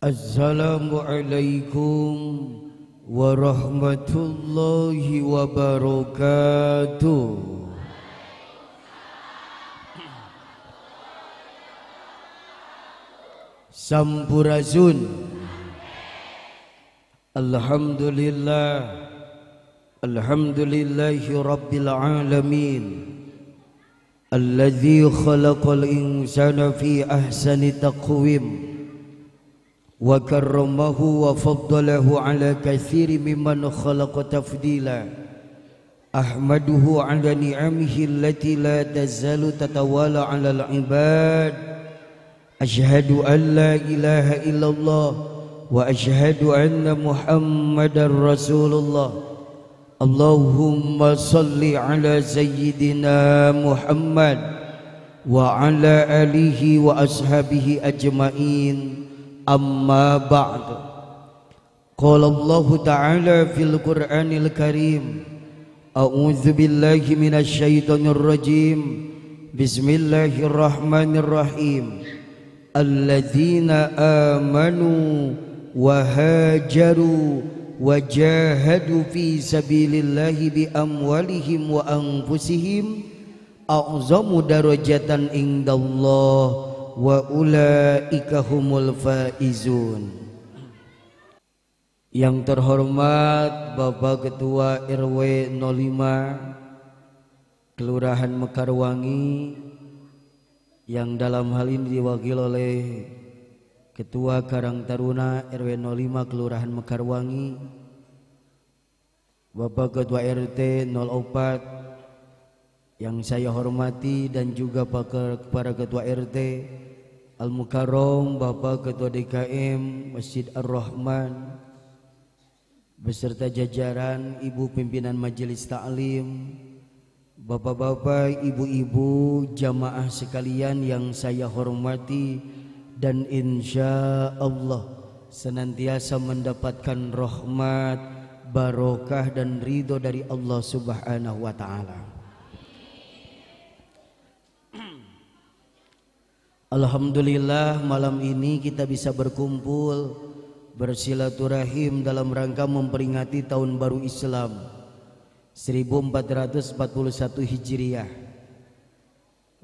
Assalamualaikum warahmatullahi wabarakatuh. Sampurasun. Alhamdulillah, alhamdulillahi rabbil alamin, alladzi khalaqal insana fi ahsani taqwim wa karramahu wa faddalahu ala katsiri mimman khalaqa tafdila. Ahmaduhu ala ni'amihi allati la tazalu tatawala ala al-ibad. Ashhadu an la ilaha illallah wa ashhadu anna Muhammadar Rasulullah. Allahumma salli ala sayyidina Muhammad wa ala alihi wa ashabihi ajma'in. Amma ba'd. Qala Allah ta'ala fil Qur'anil Karim, a'udzu billahi minasy syaithanir rajim. Bismillahirrahmanirrahim. Alladzina amanu wa hajaru wa jahadu fi sabilillahi bi amwalihim wa anfusihim a'zamu darajatan indallah wa ulaika humul faizun. Yang terhormat Bapak Ketua RW 05 Kelurahan Mekarwangi, yang dalam hal ini diwakili oleh Ketua Karang Taruna RW 05 Kelurahan Mekarwangi, Bapak Ketua RT 04 yang saya hormati, dan juga para Ketua RT Al-Mukarram, Bapak Ketua DKM Masjid Ar-Rahman beserta jajaran Ibu pimpinan Majelis Taklim, bapak-bapak, ibu-ibu, jamaah sekalian yang saya hormati dan insya Allah senantiasa mendapatkan rahmat, barokah dan ridho dari Allah Subhanahu wa ta'ala. Alhamdulillah, malam ini kita bisa berkumpul bersilaturahim dalam rangka memperingati Tahun Baru Islam 1441 Hijriah.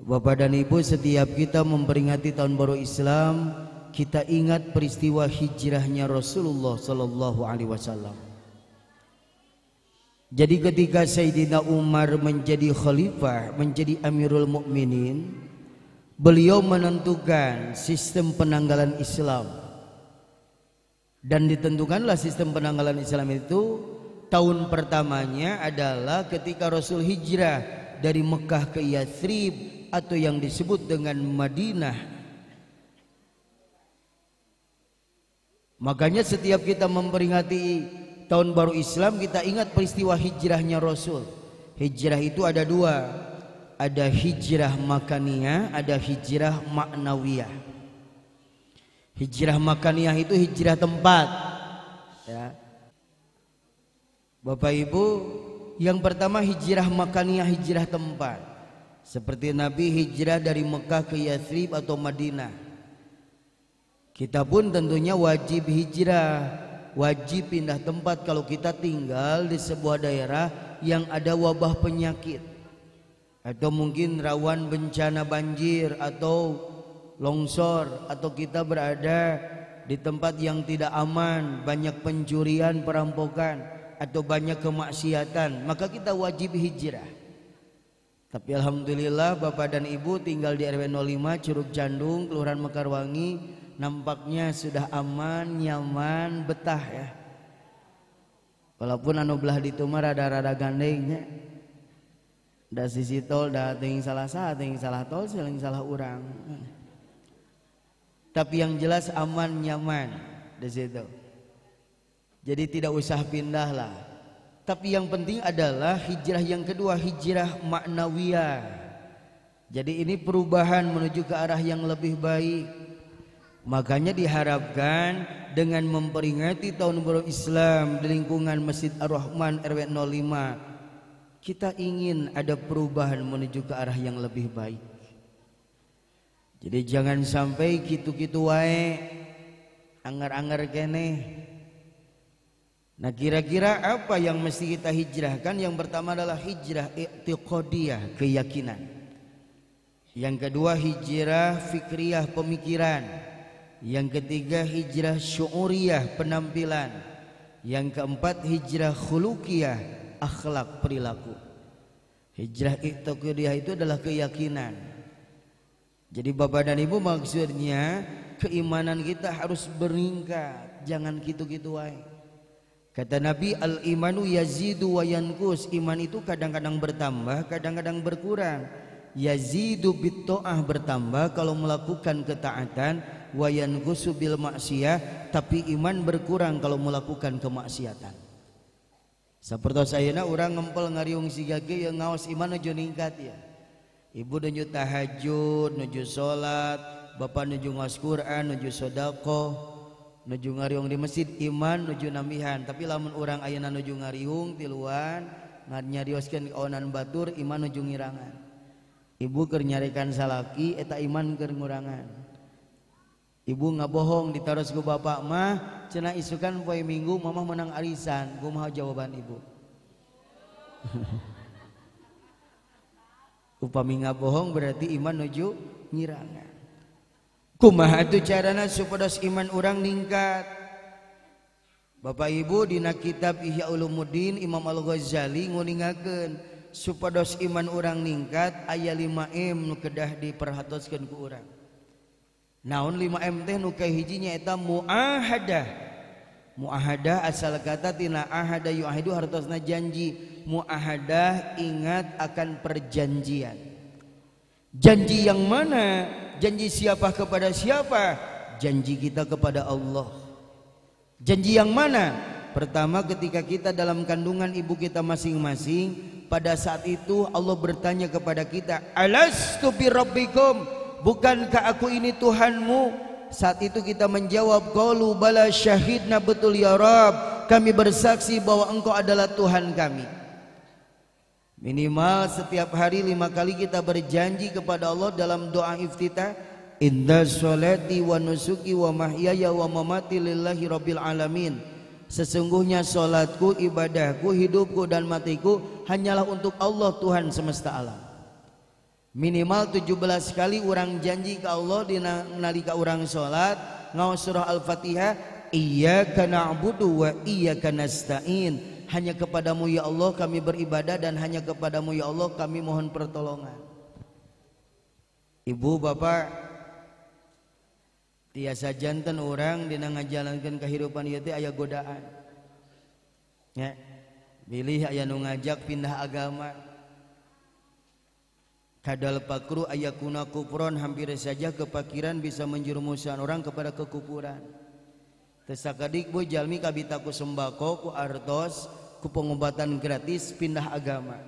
Bapak dan Ibu, setiap kita memperingati Tahun Baru Islam, kita ingat peristiwa hijrahnya Rasulullah Sallallahu Alaihi Wasallam. Jadi ketika Sayyidina Umar menjadi khalifah, menjadi Amirul Mukminin, beliau menentukan sistem penanggalan Islam. Dan ditentukanlah sistem penanggalan Islam itu tahun pertamanya adalah ketika Rasul hijrah dari Mekah ke Yathrib atau yang disebut dengan Madinah. Makanya setiap kita memperingati Tahun Baru Islam, kita ingat peristiwa hijrahnya Rasul. Hijrah itu ada dua, ada hijrah makaniyah, ada hijrah maknawiyah. Hijrah makaniyah itu hijrah tempat, ya. Bapak Ibu, yang pertama hijrah makaniyah, hijrah tempat. Seperti Nabi hijrah dari Mekah ke Yathrib atau Madinah. Kita pun tentunya wajib hijrah, wajib pindah tempat kalau kita tinggal di sebuah daerah yang ada wabah penyakit, atau mungkin rawan bencana banjir atau longsor, atau kita berada di tempat yang tidak aman, banyak pencurian, perampokan, atau banyak kemaksiatan, maka kita wajib hijrah. Tapi alhamdulillah Bapak dan Ibu tinggal di RW 05 Curug Candung, Kelurahan Mekarwangi, nampaknya sudah aman, nyaman, betah ya. Walaupun anu belah ditu mah rada-rada gandengnya. Da sisi tol da teuing salah saha, teuing salah tol, teuing salah urang. Tapi yang jelas aman, nyaman di situ. Jadi tidak usah pindah lah. Tapi yang penting adalah hijrah yang kedua, hijrah maknawiyah. Jadi ini perubahan menuju ke arah yang lebih baik. Makanya diharapkan dengan memperingati Tahun Baru Islam di lingkungan Masjid Ar-Rahman RW 05, kita ingin ada perubahan menuju ke arah yang lebih baik. Jadi jangan sampai kitu-kitu wae. Anggar-anggar keneh. Nah, kira-kira apa yang mesti kita hijrahkan? Yang pertama adalah hijrah i'tiqadiyah, keyakinan. Yang kedua hijrah fikriyah, pemikiran. Yang ketiga hijrah syu'uriyah, penampilan. Yang keempat hijrah khuluqiyah, akhlak, perilaku. Hijrah i'tiqadiyah itu adalah keyakinan. Jadi bapak dan ibu, maksudnya keimanan kita harus meningkat, jangan gitu-gitu wae. Kata Nabi, al-imanu yazidu wa yankus. Iman itu kadang-kadang bertambah, kadang-kadang berkurang. Yazidu bit-ta'ah, bertambah kalau melakukan ketaatan, wa yankusu bil maksiyah, tapi iman berkurang kalau melakukan kemaksiatan. Sapertos ayeuna urang ngempel ngariung siga ge yang ngaos iman nuju ningkat ya. Ibu nuju tahajud, nuju salat, bapak nuju ngaos Quran, nuju sedekah, nuju ngariung di masjid, iman nuju nambihan. Tapi lamun urang ayeuna nuju ngariung tiluan nyarioskeun kaonan batur, iman nuju ngirangan. Ibu keur nyarekan salaki eta iman keur ngurangan. Ibu ngabohong ditaros ku bapak mah cenah isukan poe Minggu mamah menang arisan, kumaha jawaban ibu? Upami ngabohong berarti iman nuju ngirangan. Kumaha atuh carana supados iman urang ningkat? Bapak Ibu, dina kitab Ihya Ulumuddin Imam Al-Ghazali nguningakeun supados iman urang ningkat aya 5M nu kedah diperhatoskeun ku urang. Naon 5M teh? Nu kahiji nyaeta muahadah. Muahadah asal kata tina ahada yuahidu hartosna janji. Muahadah ingat akan perjanjian. Janji yang mana? Janji siapa kepada siapa? Janji kita kepada Allah. Janji yang mana? Pertama, ketika kita dalam kandungan ibu kita masing-masing, pada saat itu Allah bertanya kepada kita, alastu bi rabbikum? Bukankah aku ini Tuhanmu? Saat itu kita menjawab, qalu bala syahidna, betul ya Rabb, kami bersaksi bahwa Engkau adalah Tuhan kami. Minimal setiap hari 5 kali kita berjanji kepada Allah dalam doa iftitah, inna sholati wa nusuki wa mahyaya wa mamati lillahi rabbil alamin. Sesungguhnya sholatku, ibadahku, hidupku dan matiku hanyalah untuk Allah Tuhan semesta alam. Minimal 17 kali orang janji ke Allah dina nalika orang sholat ngaos surah Al-Fatihah, iyyaka na'budu wa iyyaka nasta'in. Hanya kepadamu ya Allah kami beribadah dan hanya kepadamu ya Allah kami mohon pertolongan. Ibu bapak, tiasa janten orang dina ngajalankeun kehidupan ieu teh aya godaan. Ya, bilih aya nu ngajak pindah agama. Kadal pakru ayakuna kufron, hampir saja kepakiran bisa menjerumuskan orang kepada kekufuran. Tesakadik bu jalmi kabita ku sembako ku artos ku pengobatan gratis pindah agama.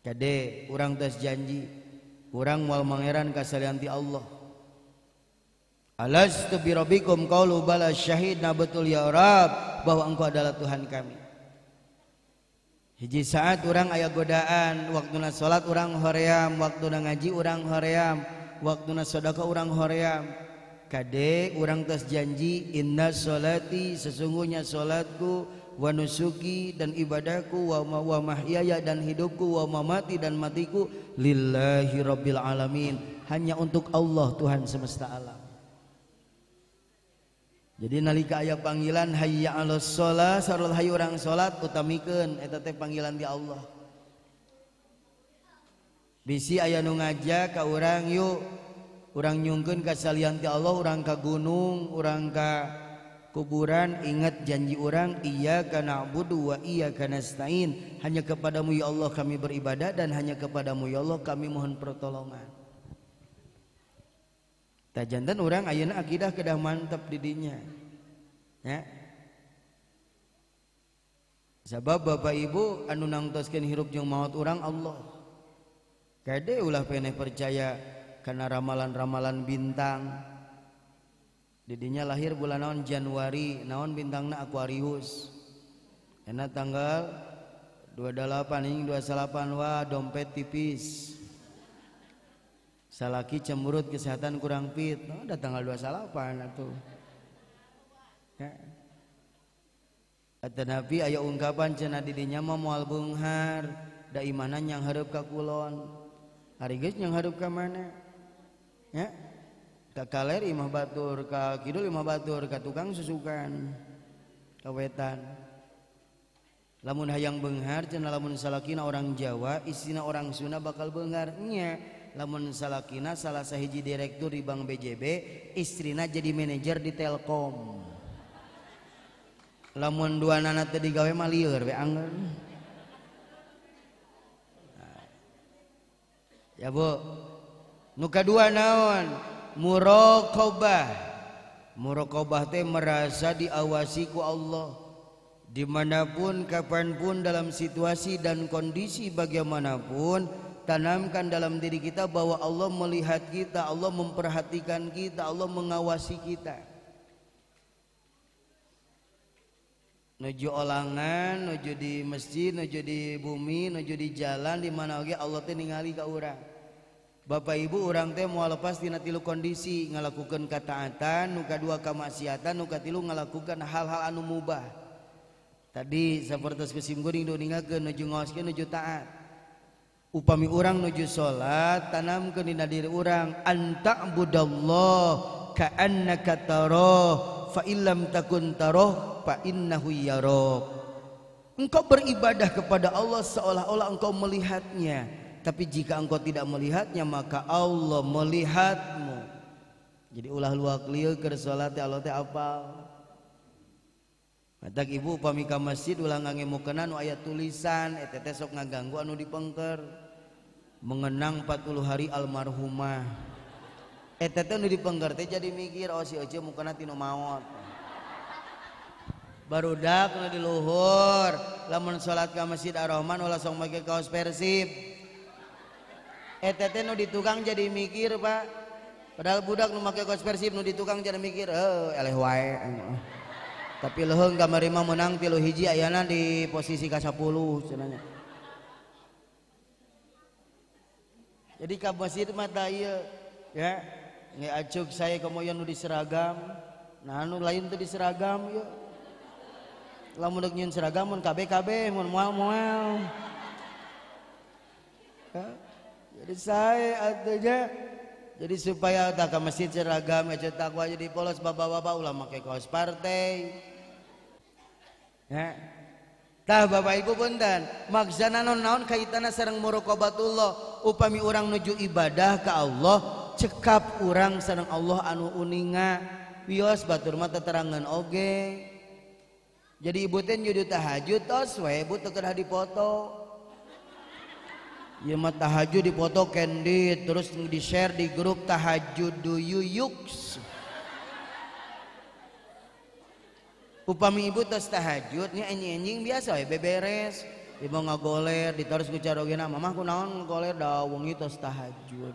Kade urang tos janji urang moal mangeran kasalian ti Allah. Alastu bi rabbikum qalu bala syahidna, betul ya Rabb bahwa Engkau adalah Tuhan kami. Hiji saat urang aya godaan, waktuna salat urang hoream, waktuna ngaji urang hoream, waktuna sedekah urang hoream. Kade urang tos janji inna sholati, sesungguhnya salatku, wa nusuki dan ibadahku, wa mahyaya dan hidupku, wa mamati dan matiku, lillahi rabbil alamin, hanya untuk Allah Tuhan semesta alam. Jadi nalika aya panggilan hayya 'alas shalah, sarul hayu urang salat utamikeun eta teh panggilan di Allah. Bisi aya nu ngajak ka urang yuk urang nyungkeun ka salian ti Allah, urang ka gunung, urang ka kuburan, ingat janji urang iyyaka na'budu wa iyyaka nasta'in, hanya kepadamu ya Allah kami beribadah dan hanya kepadamu ya Allah kami mohon pertolongan. Tah janten urang ayeuna akidah kedah mantep di dinya. Ya. Sabab bapak ibu anu nangtoskeun hirup jeung maot urang Allah. Kade ulah peneh percaya karena ramalan-ramalan bintang. Didinya lahir bulan naon Januari, naon bintangna Aquarius. Enak tanggal 28 hingga 28 wah dompet tipis. Salaki cemberut kesehatan kurang fit. Oh, udah tanggal 28 atuh. Ya. Kata Nabi aya ungkapan cenah didinya mah moal beunghar da imahna nyanghareup ka kulon. Ari geus nyanghareup ka mana? Ya. Ka kaler imah batur, ka kidul imah batur, ka tukang susukan, ka wetan. Lamun hayang beunghar cenah lamun salakina orang Jawa, istrina orang Sunda bakal beunghar nya. Lamun salakina salah sahiji direktur di Bank BJB, istrina jadi manajer di Telkom. Lamun dua nana teu digawe mah lieur we angger. Ya Bu. Nu kadua naon? Muraqabah. Muraqabah teh merasa diawasi ku Allah. Dimanapun, kapanpun, dalam situasi dan kondisi bagaimanapun, tanamkan dalam diri kita bahwa Allah melihat kita, Allah memperhatikan kita, Allah mengawasi kita. Nuju olangan, nuju di masjid, nuju di bumi, nuju di jalan, di mana oge Allah teh ningali ka urang. Bapak Ibu urang teh moal lepas tina tilu kondisi, ngalakukeun kataatan, nu kadua kamaksiatan, nu katilu ngalakukeun hal-hal anu mubah. Tadi sapertos ku simkuring diuningakeun nuju ngaoskeun nuju taat. Upami urang nuju salat, tanamkeun dina diri urang anta'budallah ka'annaka tarah fa illam takun tarah fa innahu yarak. Engkau beribadah kepada Allah seolah-olah engkau melihatnya, tapi jika engkau tidak melihatnya maka Allah melihatmu. Jadi ulah luak lieu keur salat Allah teh apal. Matak ibu upami ka masjid ulah ngangemukeun anu aya tulisan eta teh sok ngaganggu anu dipengker. Mengenang 40 hari almarhumah. Eta teh nu dipengker teh jadi mikir oh si Ece mukana tinu maot. Barudak nu di luhur lamun salat ka Masjid Ar-Rahman ulah sok make kaos Persib. Eta teh nu di tukang jadi mikir, Pak. Padahal budak nu make kaos Persib nu di tukang jadi mikir, heuh eleh wae. Tapi leuheung kamari mah menang 3-1 ayana di posisi ka-10 cenah. Jadi ka masjid mah tah ieu ya. Nge acuk saya komoyon nu diseragam. Nah anu lain teu diseragam ieu. Lamun deuk nyieun seragam mun KB-KB mun moal-moal. Ya. Jadi saya atuh nya. Jadi supaya tak ka masjid seragam aja takwa jadi polos bapak-bapak ulah make kaos partai. Ya. Tah Bapak Ibu punten, maksana naon kaitanna sareng muraqabatullah. Upami urang nuju ibadah ka Allah, cekap urang sareng Allah anu uninga. Wios batur mah teterangan oge. Jadi ibu teh nuju tahajud tos we ibu teu kedah dipoto. Ieu mah tahajud dipoto candid terus di-share di grup tahajud duyuyuks. Upami ibu tos tahajud nya enjing-enjing biasa we beberes. Ibu ngagoler ditaros ku carogena mamah kunaon ngagoler da wengi tos tahajud.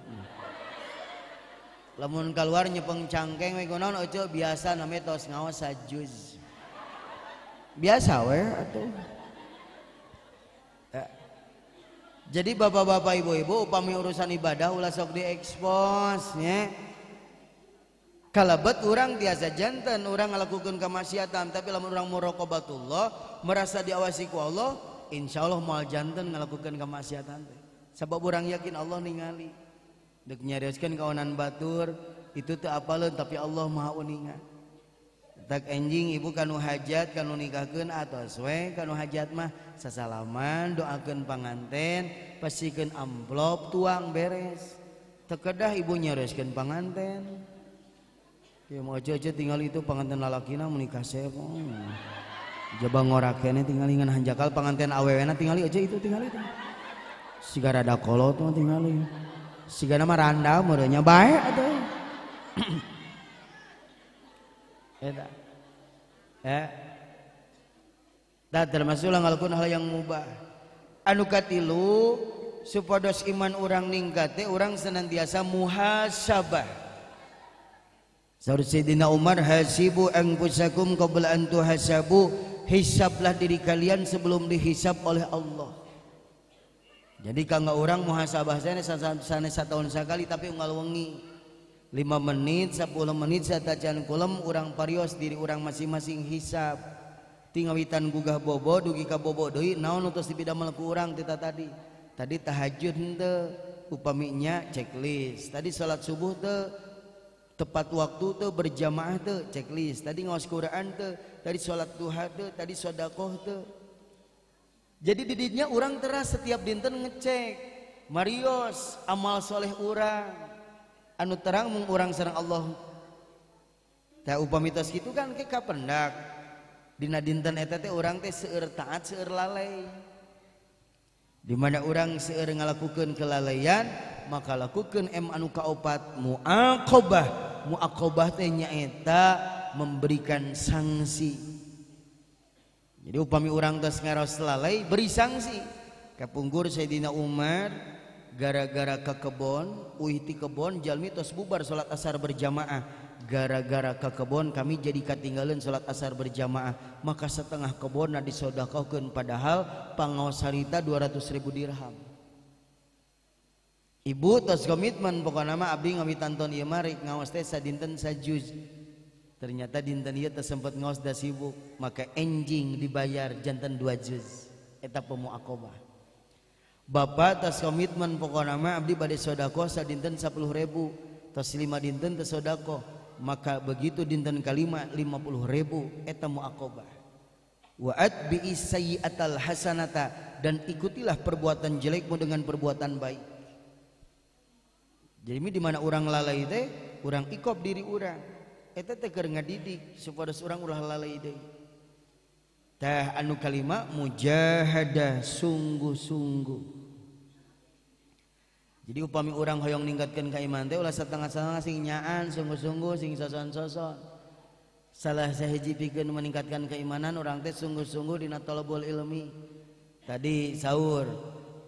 Lamun keluar nyepeng cangkeng we kunaon oce biasa namanya tos ngaos sajuz. Biasa we atuh. Ya. Jadi bapak-bapak ibu-ibu upami urusan ibadah ulah sok diekspos nya. Kalebet urang biasa jantan urang ngalakukeun kemaksiatan, tapi lamun urang muraqabatullah merasa diawasi ku Allah, insyaallah moal jantan ngalakukeun kemaksiatan teh. Sabab urang yakin Allah ningali. Deuk nyarioskeun kaonan batur itu teu apaleun tapi Allah Maha uninga. Tak enjing ibu kanu hajat kanu nikahkeun atos we kanu hajat mah sasalaman doakeun panganten pasikeun amplop tuang beres. Teu kedah ibu nyarioskeun panganten. Ya mau aja tinggal itu panganten lalakina menikah saya. Jaba ngorakene tinggal ngan hanjakal panganten awewena tinggali aja itu tinggal itu. Siga rada kolot mah tingali. Siga mah randa meureunnya bae atuh. Eta. Ya. Tah termasuk ngalakukeun hal yang mubah. Anu katilu supados iman urang ningkat teh urang senantiasa muhasabah. Saur Sayyidina Umar, hasibu anfusakum qabla an tuhasabu, hisablah diri kalian sebelum dihisab oleh Allah. Jadi kanggo urang muhasabah sanes satahun sakali tapi unggal wengi. 5 menit 10 menit satacan kulem urang parios diri urang masing-masing hisab. Tingawitan gugah bobo dugi ka bobo deui naon nu tos dipidamel ku urang tita tadi. Tadi tahajud henteu upaminya checklist. Tadi salat subuh teu tepat waktu teu berjamaah teu checklist. Tadi ngaos Quran teu, tadi salat duha teu, tadi sedekah teu. Jadi didinya urang teras setiap dinten ngecek marios amal soleh urang anu terang mung urang sareng Allah. Tah upami tos kitu kan ke kapendak dina dinten eta teh urang teh seueur taat seueur lalai. Di mana urang seueur ngalakukeun kelalaian maka lakukeun M anu kaopat muaqabah. Muaqabah teh nyaeta memberikan sanksi. Jadi upami urang tos ngaros lalai beri sanksi. Kapungkur Sayyidina Umar gara-gara ke kebon, uih ti kebon jalmi tos bubar salat asar berjamaah. Gara-gara ke kebon kami jadi katinggalan salat asar berjamaah, maka setengah kebon disodakahkeun padahal pangaos harita 200.000 dirham. Ibu tos komitmen pokona mah abdi ngawitan ton ieu mah rek ngaos teh sadinten sajuz. Ternyata dinten ieu teh sempet ngaos da sibuk, maka enjing dibayar janten 2 juz. Eta pemuaqobah. Bapak tos komitmen pokona mah abdi bade sedekah sadinten 10.000, tos 5 dinten teh sedekah, maka begitu dinten kalima 50.000 eta muaqobah. Wa atbi'i sayyi'atal hasanata, dan ikutilah perbuatan jelekmu dengan perbuatan baik. Jadi di mana urang lalai teh, urang ikop diri urang. Eta teh keur ngadidik supaya urang ulah lalai deui. Tah anu kalima mujahadah sungguh-sungguh. Jadi upami urang hoyong ningkatkeun kaiman teh ulah satengah-satengah sing nyaan sungguh-sungguh sing soson-soson. Salah sahiji pikeun meningkatkan keimanan urang teh sungguh-sungguh dina talabul ilmi. Tadi sahur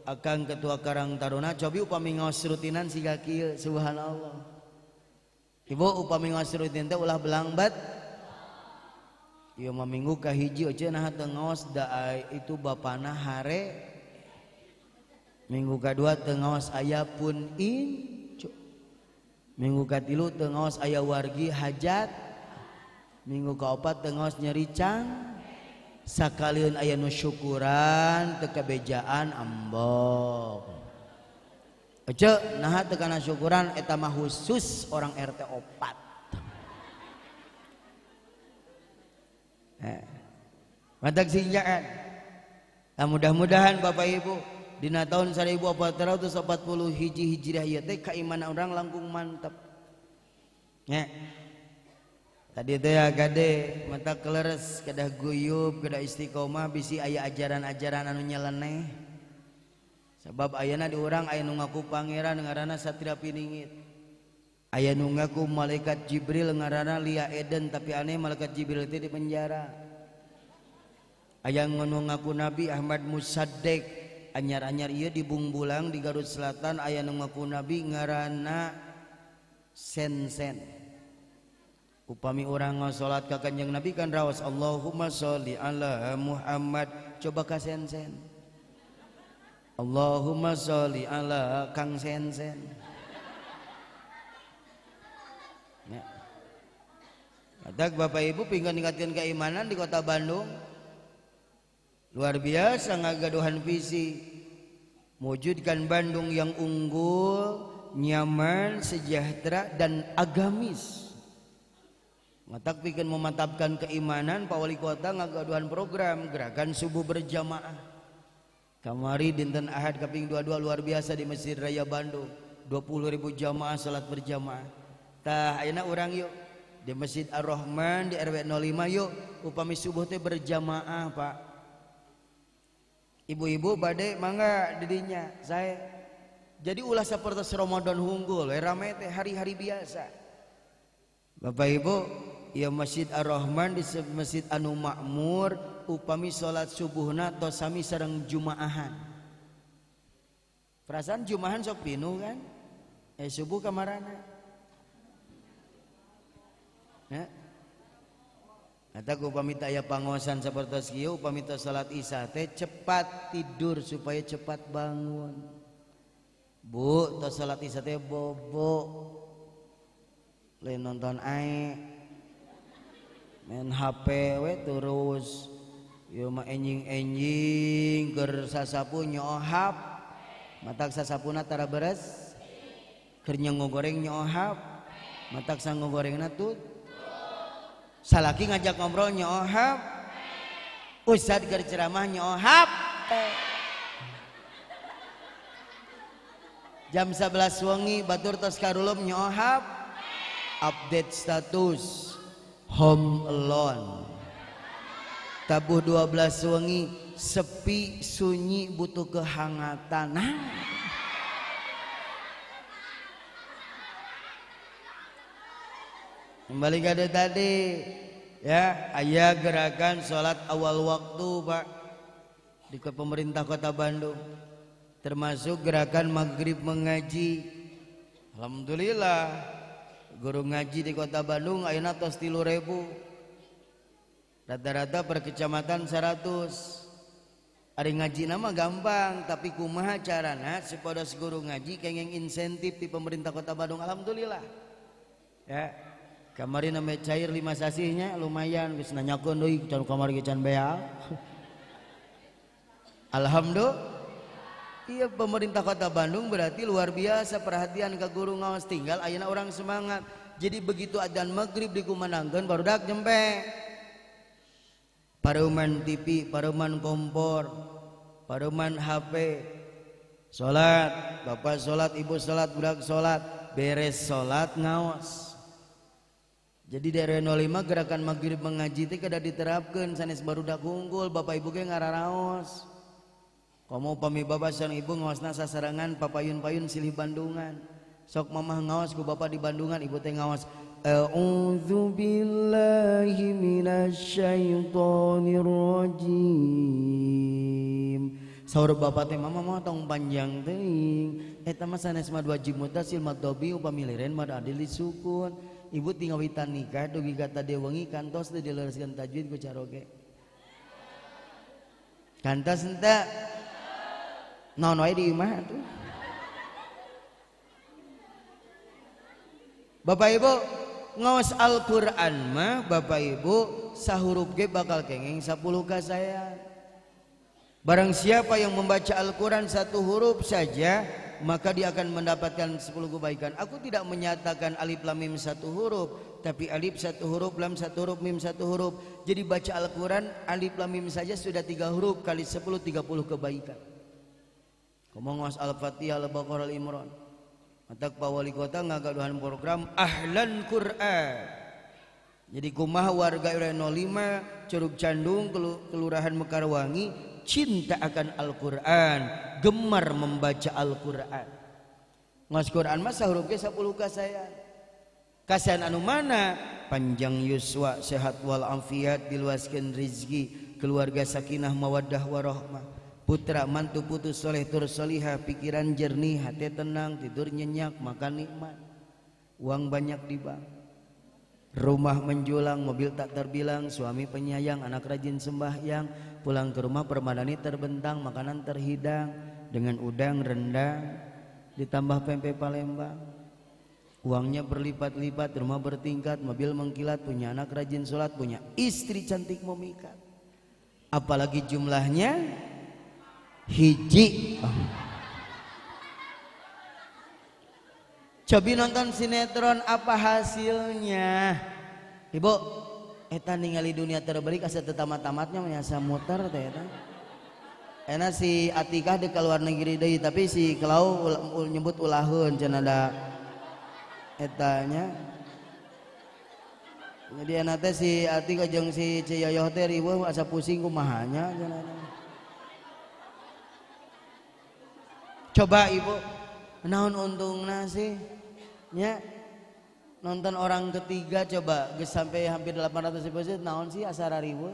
akang ketua Karang Taruna cobi upami ngaos rutinan siga kieu subhanallah. Ibu upami ngaos rutin teh ulah belangbat. Ieu mah minggu kahiji euceun nah teu ngaos da itu bapana hare. Minggu kadua teu ngaos aya pun incu. Minggu katilu teu ngaos aya wargi hajat. Minggu kaopat teu ngaos nyeri cang. Sakalian aya nu syukuran teu kabejaan ambok. Ece naha teu kana syukuran eta mah khusus orang RT 4. Matak sinjaan. Nah, mudah-mudahan Bapak Ibu dina tahun 1440 hiji hijriah ieu teh keimanan urang langkung mantep. Nya. Tadi teh ya gade mata keleres kedah guyub kedah istiqomah bisi aya ajaran-ajaran anu nyeleneh. Sebab ayana di urang aya nu ngaku pangeran ngaranna Satria Piningit. Aya nu ngaku malaikat Jibril ngaranna Lia Eden tapi aneh malaikat Jibril teh di penjara. Aya nu ngaku Nabi Ahmad Musaddiq anyar-anyar ieu di Bungbulang di Garut Selatan aya nu ngaku nabi ngaranna Sen-sen. Upami urang salat ka Kanjeng Nabi kan raos Allahumma sholli ala Muhammad, coba ka Sen-sen. Allahumma sholli ala Kang Sen-sen. Ya. Adak Bapak Ibu pingin ningkatkeun keimanan di kota Bandung. Luar biasa ngagaduhan visi mewujudkan Bandung yang unggul, nyaman, sejahtera dan agamis. Matak pikeun memantapkan keimanan Pak Wali Kota ngagaduhan program gerakan subuh berjamaah. Kamari dinten Ahad kaping 22 luar biasa di Masjid Raya Bandung, 20.000 jamaah salat berjamaah. Tah ayeuna urang yuk di Masjid Ar-Rahman di RW 05 yuk upami subuh teh berjamaah Pak. Ibu-ibu bade mangga didinya saya. Jadi ulah sapertos Ramadan hunggul, rame teh hari-hari biasa. Bapak Ibu, ya Masjid Ar-Rahman di Masjid anu makmur upami salat subuhna tos sami sareng jumaahan. Perasaan jumaahan sok pinuh kan? Subuh kamarana. Ya. Eta upami teu aya pangosan sapertos kieu upami teu salat isya teh cepat tidur supaya cepat bangun. Bu, teu salat isya teh bobo. Lain nonton ae. Main HP we terus. Ieu mah enjing-enjing keur sasapu nyohap. Matak sasapuna tara beres. Keur ngogoreng nyohap. Matak sangogorengna tut. Salaki ngajak ngobrol nyohap. Ustad keur ceramah nyohap. Jam 11 wengi batur tos karulum nyohap. Update status home alone. Tabuh 12 wengi sepi sunyi butuh kehangatan. Nah. Kembali ke tadi ya, aya gerakan sholat awal waktu Pak di pemerintah Kota Bandung, termasuk gerakan maghrib mengaji. Alhamdulillah guru ngaji di Kota Bandung ayeuna tos 3.000, rata-rata per kecamatan 100. Ari ngaji nama gampang, tapi kumaha carana supados guru ngaji kenging insentif di pemerintah Kota Bandung. Alhamdulillah ya. Kamari name cair 5 sasihnya lumayan geus nanyakeun deui can kamari ge can bea. Alhamdulillah. Iya, pemerintah Kota Bandung berarti luar biasa perhatian ke guru ngaos, tinggal ayeuna orang semangat. Jadi begitu adzan maghrib dikumandangkeun barudak nyempe. Pareuman TV, pareuman kompor, pareuman HP. Salat, bapak salat, ibu salat, budak salat, beres salat ngaos. Jadi di RW 05 gerakan maghrib mengaji itu kada diterapkan sanes barudak unggul, bapak ibu ge ngararaos. Komo pami bapak sareng ibu ngaosna sasarengan papayun-payun silih Bandungan. Sok mamah ngaos ku bapak di Bandungan, ibu teh ngaos A'udzu billahi minasyaitonir rajim. Saur bapak teh mama mah tong panjang teuing. Eta mah sanes mad wajib mutasil mad dhabi upami liren mad adil sukun. Ibu tinggal witan nikah dugi ka tadi wengi kantos teu dileureuskeun tajwid ku caroge. Kantos henteu? Naon wae di imah atuh. Bapak Ibu ngaos Al-Qur'an mah Bapak Ibu sahurup ge bakal kenging 10 kasayan. Barang siapa yang membaca Al-Qur'an satu huruf saja maka dia akan mendapatkan 10 kebaikan. Aku tidak menyatakan alif lam mim satu huruf, tapi alif satu huruf, lam satu huruf, mim satu huruf. Jadi baca Al-Quran alif lam mim saja sudah 3 huruf kali 10, 30 kebaikan. Kamu ngawas Al-Fatihah, Al-Baqarah, Al-Imran. Matak Pak Wali Kota ngagaduhan program Ahlan Quran. Jadi kumaha warga RW 05 Curug Candung Kelurahan Mekarwangi cinta akan Al-Quran, gemar membaca Al-Quran. Ngaos Quran mah sahuruf ge 10 kasayan. Kasayan anu mana? Panjang yuswa, sehat wal afiat, diluaskeun rizki, keluarga sakinah mawaddah warahmah, putra mantu putu soleh tur solihah, pikiran jernih, hati tenang, tidur nyenyak, makan nikmat, uang banyak di bank, rumah menjulang, mobil tak terbilang, suami penyayang, anak rajin sembahyang, pulang ke rumah permadani terbentang, makanan terhidang dengan udang rendang, ditambah pempek Palembang, uangnya berlipat-lipat, rumah bertingkat, mobil mengkilat, punya anak rajin sholat, punya istri cantik memikat. Apalagi jumlahnya hiji. Cobi nonton sinetron apa hasilnya? Ibu, eta ningali dunia terbalik asa teu tamat-tamatnya asa muter teh eta. Enak si Atikah di keluar negeri deui tapi si Kelau nyebut ulaheun cenah da etanya. Jadi enak teh si Atikah jeung si Ciyoyoh teh riweuh asa pusing kumaha nya cenah. Coba ibu, naon untungna sih? Nya nonton orang ketiga coba geus sampai hampir 800 episode naon sih asa rariweuh.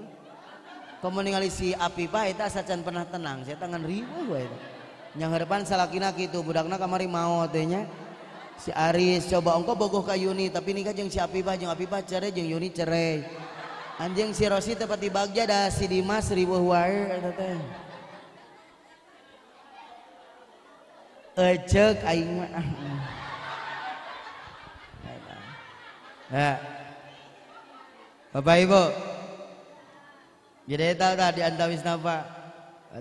Komo ningali si Apipah eta asa can pernah tenang, saya tangan riweuh wae eta. Nyanghareupan salakina kitu, budakna kamari maot teh nya. Si Aris coba ongko bogoh ka Yuni tapi nikah jeung si Apipah, jeung Apipah cerai jeung Yuni cerai. Anjing si Rosi teh pati bagja da si Dimas riweuh wae eta teh. Ecek aing mah. Ya. Bapak Ibu. Jadi eta tah di antawis napa?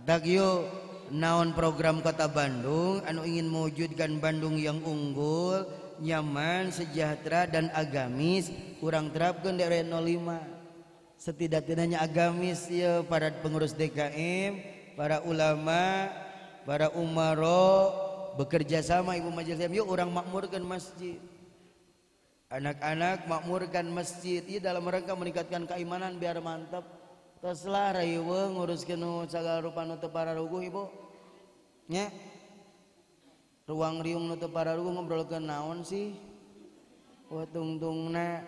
Tak yuk naon program Kota Bandung anu ingin mewujudkan Bandung yang unggul, nyaman, sejahtera dan agamis, kurang terapkan di RW 05. Setidak-tidaknya agamis ya para pengurus DKM, para ulama, para umaro bekerja sama ibu majelis, yuk orang makmurkan masjid. Anak-anak makmurkan masjid, ya dalam rangka meningkatkan keimanan biar mantap. Teruslah rayuwe nguruskeun nu sagala rupa nu teu pararuguh ibu. Nya. Ruang riung nu teu pararuguh ngobrolkeun naon sih? Wah tungtungna.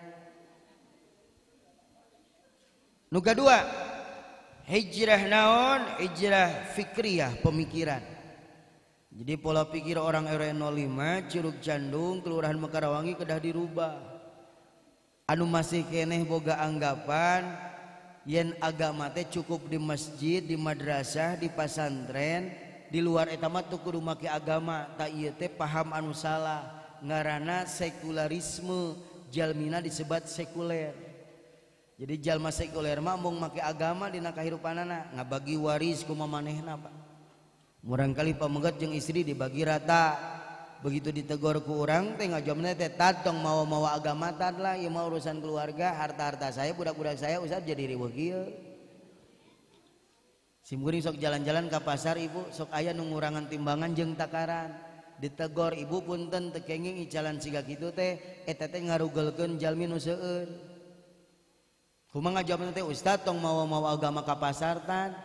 Nu kadua, hijrah naon? Hijrah fikriyah, pemikiran. Jadi pola pikir orang RW 05 Curug Candung, Kelurahan Mekarawangi kedah dirubah. Anu masih keneh boga anggapan yen agama teh cukup di masjid, di madrasah, di pasantren, di luar eta mah teu kudu make agama, tak ieu teh paham anu salah. Ngaranna sekularisme, jalmina disebat sekuler. Jadi jalma sekuler mah mung make agama dina kahirupanana, ngabagi waris kumaha manehna Pak. Murangkali pamegat jeung istri dibagi rata. Begitu ditegur ku urang teh ngajawabna teh tad tong mawa-mawa agama tad lah, ieu mah urusan keluarga, harta-harta saya, budak-budak saya usah jadi riweuh kieu. Simkuring sok jalan-jalan ka pasar ibu, sok aya nu ngurangan timbangan jeung takaran. Ditegor ibu punten teu kenging icalan siga kitu teh, eta teh ngarugelkeun jalmi nu seueur. Kumaha ngajawabna teh ustaz tong mawa-mawa agama ka pasar tad.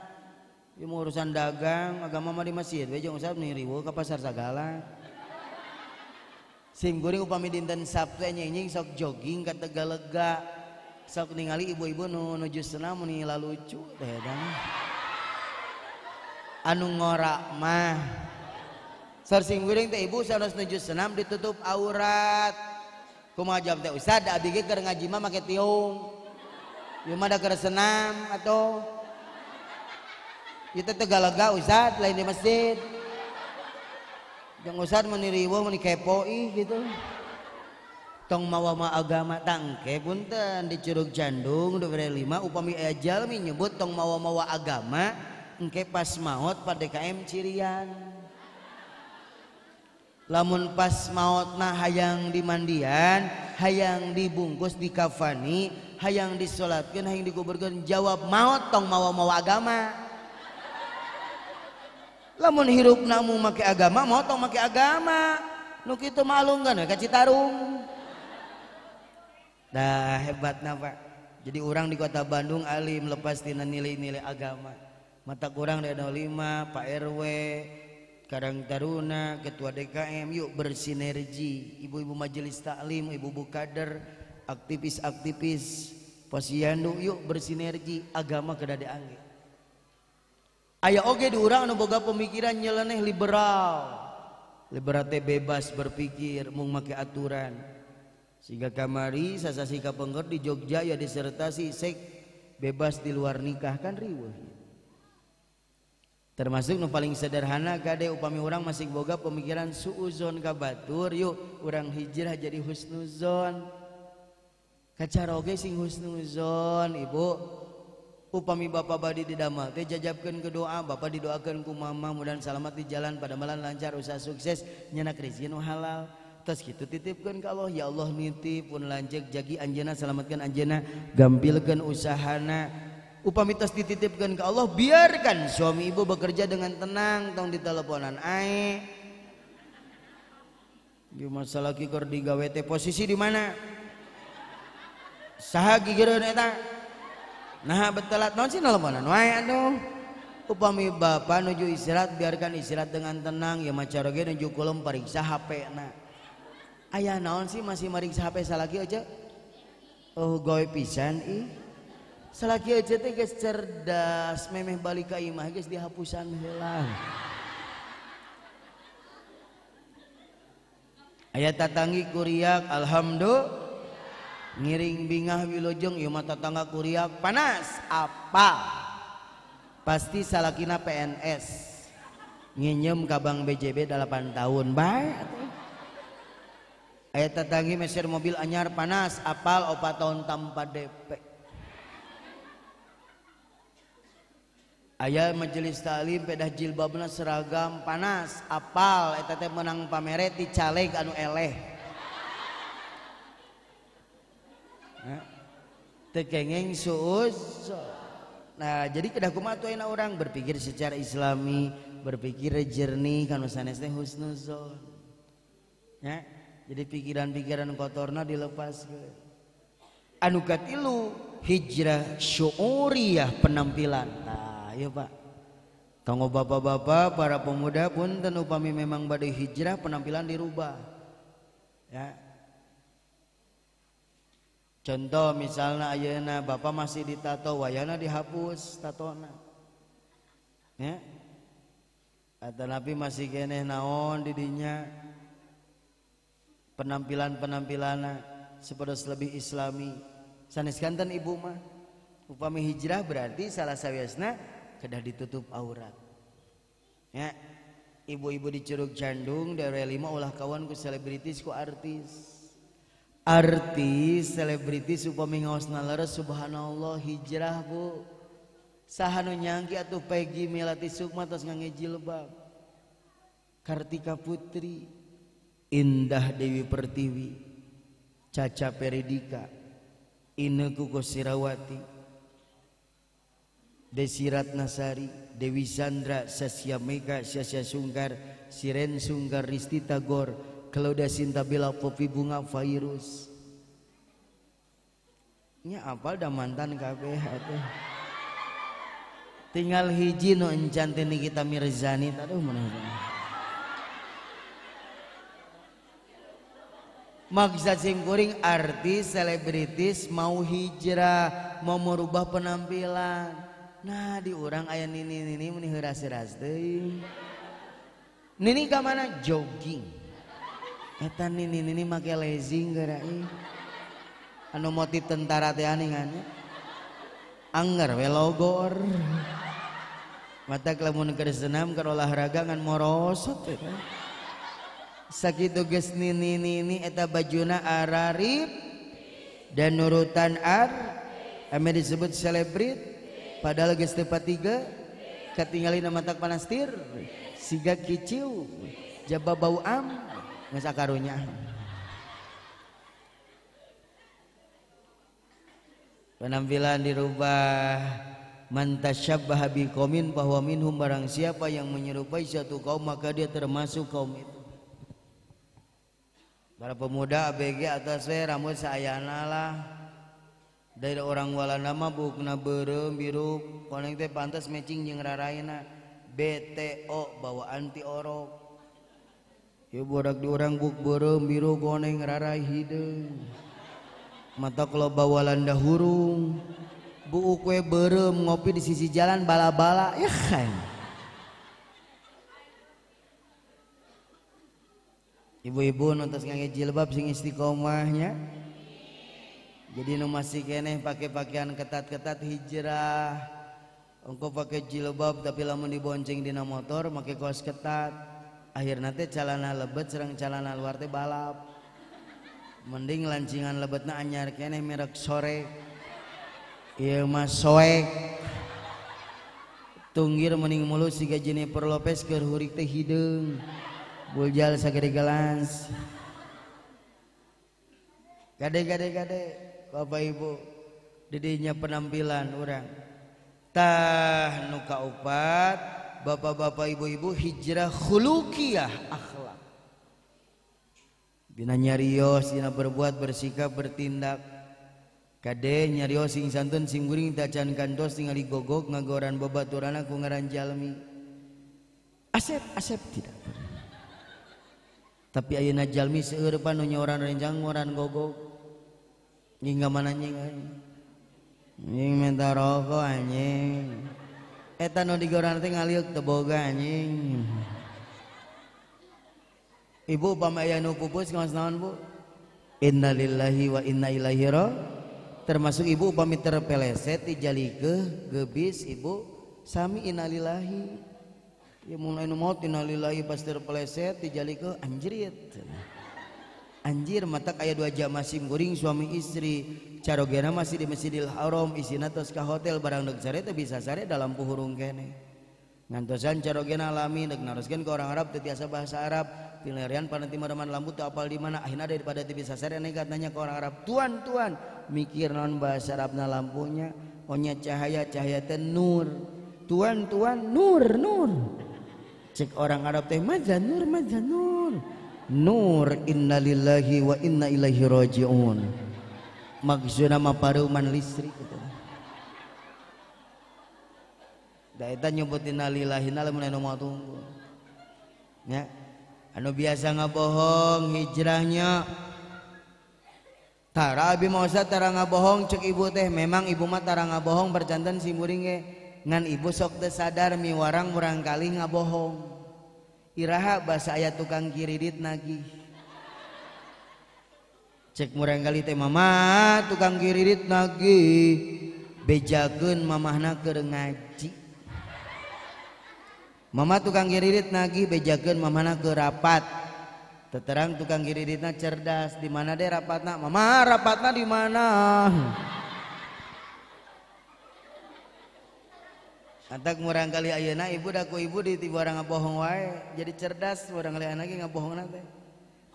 Ieu mah urusan dagang, agama mah di masjid we jeung ustaz nih riweuh ka pasar sagala. Simkuring upami dinten Sabtu nyinying sok jogging ka Tegalega. Sok ningali ibu-ibu nu nuju senam meni lalucu teh da. Anu ngorak mah. Sar simkuring teh ibu sanes nuju senam ditutup aurat. Kumaha jawab teh ustaz da abdi ge keur ngaji mah make tiung. Ieu mah da keur senam atuh. Ieu teh Tegalega ustaz lain di masjid. Jangan usah meni riweuh meni kepo ih gitu. Tong mawa ma agama tangke punten di Curug Candung 25 upami aya jalmi nyebut tong mawa-mawa agama engke pas maot pa DKM cirian. Lamun pas maotna hayang dimandian, hayang dibungkus dikafani, hayang disolatkeun, hayang dikuburkeun, jawab maot tong mawa-mawa agama. Lamun hirup namu make agama, mau tong make agama. Nu kitu malung kan we ka Citarum. Dah hebatna Pak. Jadi orang di Kota Bandung alim lepas tina nilai-nilai agama. Mata kurang dari 05, Pak RW, Karang Taruna, Ketua DKM, yuk bersinergi. Ibu-ibu majelis taklim, ibu-ibu kader, aktivis-aktivis posyandu, yuk bersinergi agama kedah diangge. Aya oge di urang anu boga pemikiran nyeleneh liberal. Liberal teh bebas berpikir mung make aturan. Sehingga kamari sasasi kapengker di Jogja ya disertasi sek bebas di luar nikah kan riweuh. Termasuk nu paling sederhana kade upami urang masih boga pemikiran suuzon ka batur, yuk urang hijrah jadi husnuzon. Kacaroge sing husnuzon ibu. Upami bapak badi didamel teh jajabkeun ke doa, bapak didoakeun ku mama mudahan selamat di jalan padamelan lancar usaha sukses nyenak rezeki nu halal. Terus kitu titipkeun ka Allah, ya Allah nitip pun lanceuk jagi anjeunna selamatkeun anjeunna gampilkeun usahana. Upami tos dititipkeun ka Allah biarkan suami ibu bekerja dengan tenang tong diteleponan ae. Di masalah ki keur digawe teh posisi di mana? Saha gigireun eta? Nah betelat naon sih nelponan wae atuh. Upami bapak nuju istirahat biarkan istirahat dengan tenang ya macaroge nuju kulem pariksa HP na. Aya naon sih masih mariksa HP salaki aja? Oh gawe pisan ih. Salaki aja teh geus cerdas memeh balik ka imah geus dihapusan heula. Aya tatanggi kuriak alhamdulillah. Ngiring bingah wilujeng ieu mah tatangga kuriak panas apa pasti salakina PNS nginjem ka Bank BJB 8 tahun bae atuh. Aya tatanggi meser mobil anyar panas apal 4 tahun tanpa DP. Aya majelis taklim pedah jilbabna seragam panas apal eta teh menang pamere ti caleg anu eleh. Teu kengeng suus. Nah, jadi kedah kumaha atuh ayeuna urang berpikir secara islami, berpikir jernih kanu sanes teh husnuzon. Ya, jadi pikiran-pikiran kotorna dilepaskeun. Anu katilu hijrah syuuriyah penampilan. Tah, ieu Pak. Kanggo bapak-bapak, para pemuda punten upami memang bade hijrah penampilan dirubah. Ya. Contoh misalnya ayeuna bapak masih ditato, wayana dihapus tatona. Ya. Atau nabi masih keneh naon didinya penampilan-penampilanna sepedos lebih islami. Sanes kanten ibu mah. Upami hijrah berarti salah sawiosna kedah ditutup aurat. Ya. Ibu-ibu di Curug Candung di RW 5 ulah kawan ku selebritis ku artis. Artis selebritis upami ngaosna leres subhanallah hijrah bu. Saha nu nyangki atuh Peggy Melati Sukma tos ngangge jilbab. Kartika Putri, Indah Dewi Pertiwi, Caca Peridika, Inneke Koesherawati, Desi Ratnasari, Dewi Sandra, Sasya Mega, Sasya Sungkar, Siren Sungkar, Risti Tagor, Claudia Sintabela, Popi Bunga, Virus. Nya apal dah mantan kabeh atuh. Tinggal hiji nu encan teh Nikita Mirzani aduh mana. Maksud sim kuring artis, selebritis mau hijrah, mau merubah penampilan. Nah, di urang aya nini-nini meni heuras-heuras teuing. Nini ka mana? Jogging. Eta nini-nini make legging geura ih. Anu motif tentara teh aningan. Angger we logor. Mata lamun keur senam keur olahraga ngan morosot eta. Sakitu geus nini-nini eta bajuna ararip dan nurutan ar ame disebut selebrit padahal geus teu patiga katingalina matak panastir siga kiciu jaba bau am geus akarunya. Penampilan dirubah. Man tasyabbaha biqaumin fahuwa minhum, barang siapa yang menyerupai suatu kaum maka dia termasuk kaum itu. Para pemuda ABG atas we rambut saayana lah. Dari orang Walanda mah bukna beureum biru koneng teh pantas matching jeung raraina. BTO bawaan ti orok. Ieu budak di urang buk beureum biru koneng rarai hideung. Mata kalau bawa Walanda hurung. Buuk we beureum ngopi di sisi jalan bala-bala ya kan. Ibu-ibu nu tos ngangge jilbab sing istiqomahnya. Jadi nu masih keneh pakai pakaian ketat-ketat hijrah. Engko pakai jilbab tapi lamun dibonceng dina motor make kaos ketat. Akhirna teh calana lebet sareng calana luar teh balap. Mending lancingan lebetna anyar keneh merek sore. Ieu mah soek. Tunggir mending mulus siga Jennifer Lopez keur hurik teh hideung. Buljal sagede gelans. Kade kade kade Bapak Ibu didinya penampilan urang. Tah nu kaopat bapak-bapak ibu-ibu hijrah khuluqiyah akhlak. Dina nyarios dina berbuat bersikap bertindak. Kade nyarios sing santun sing guring tacan kantos tingali gogok ngagoran babaturana ku ngaran jalmi. Asep asep tidak. Tapi ayeuna jalmi seueur pan nu nyoran rencang ngoran gogok. Hingga mana anjing anjing minta rokok anjing. Eta nu digoran teh ngaliuk teu boga anjing. Ibu upama aya nu pupus ngaos naon Bu? Innalillahi wa inna ilaihi raji'un. Termasuk ibu upami terpeleset dijalikeuh geubis ibu sami innalillahi. Ya mun anu maot innalillahi pas terpeleset dijalikeuh anjrit. Anjir matak aya 2 jamaah sim kuring suami istri carogena masih di Masjidil Haram isina tos ka hotel barang deuk sare teu bisa sare dalam puhurung keneh. Ngantosan carogena alami deuk naroskeun ka orang Arab teu tiasa bahasa Arab pilarian pananti mareman lampu teu apal di mana akhirna daripada teu bisa sare nekat nanya ke orang Arab tuan tuan mikir naon bahasa Arabna lampunya onya cahaya cahaya teh nur tuan tuan nur nur cek orang Arab teh maza nur maza nur nur innalillahi wa inna ilaihi rajiun maksudna mah pareuman listrik gitu. Da eta nyebut innalillahi lamun anu moal tunggu nya anu biasa ngabohong hijrahnya tara abi mah usah tara ngabohong cek ibu teh memang ibu mah tara ngabohong percanten si muring ge ngan ibu sok teu sadar miwarang murang kali ngabohong iraha basa aya tukang kiridit nagih cek murang kali teh mama tukang kiridit nagih bejakeun mamahna keur ngaji mama tukang kiridit nagih bejakeun mamahna keur rapat teterang tukang kiriditna cerdas di mana deh rapatna mama rapatna di mana antak murang kali ayeuna ibu da ku ibu di tiba orang ngabohong wae jadi cerdas murang kali anak ge ngabohongna teh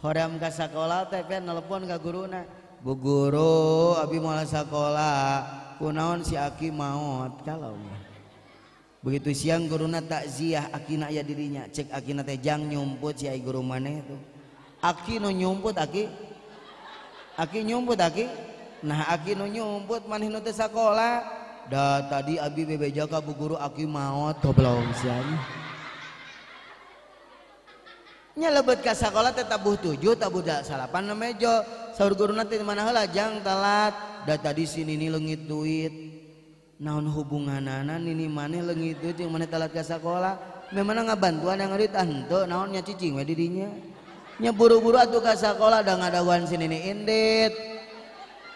hoream ka sakola teh pe nelpon ka guruna bu guru abi moal sakola kunaon si aki maot kalau begitu siang guruna takziah akina aya dirinya cek akina teh jang nyumput si ai guru maneh tuh aki nu nyumput aki aki nyumput aki nah aki nu nyumput maneh nu teu sakola da tadi abi bebeja ka bu guru aki maot goblok sia nya lebet ka sakola teh tabuh 7 tabuh 8 mejo saur guruna teh mana heula jang telat da tadi si nini leungit duit naon hubunganana nini maneh leungit duit jeung maneh telat ka sakola memang ngabantuan yang duit ah henteu naon nya cicing we di dinya nya buru-buru atuh ka sakola da ngadaguan si nini indit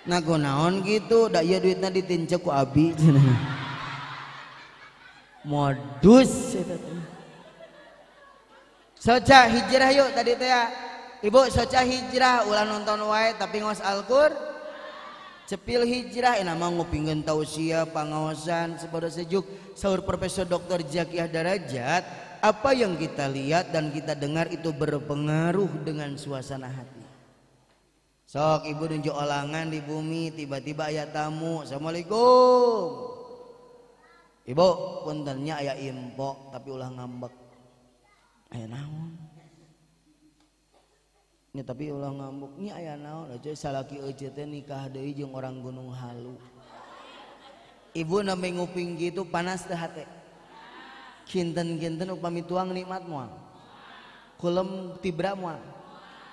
nah kunaon gitu da ieu duitna ditincek ku abi modus eta teh. Soca hijrah yuk tadi teh ya ibu soca hijrah ulah nonton wae tapi ngaos Al-Qur'an cepil hijrah enak mah ngupingkeun tausiah pangaosan sabodo sejuk saur Profesor Dr. Zakiah Darajat apa yang kita lihat dan kita dengar itu berpengaruh dengan suasana hati. Sok ibu nunjuk olangan di bumi tiba-tiba aya tamu assalamualaikum ibu puntennya aya impok tapi ulah ngambek aya naon nya tapi ulah ngambek nya aya naon aja salaki euceu teh nikah deui jeung orang Gunung Halu ibu nambe nguping kitu panas teh hate kinten-kinten upami tuang nikmat moal kulem tibra moal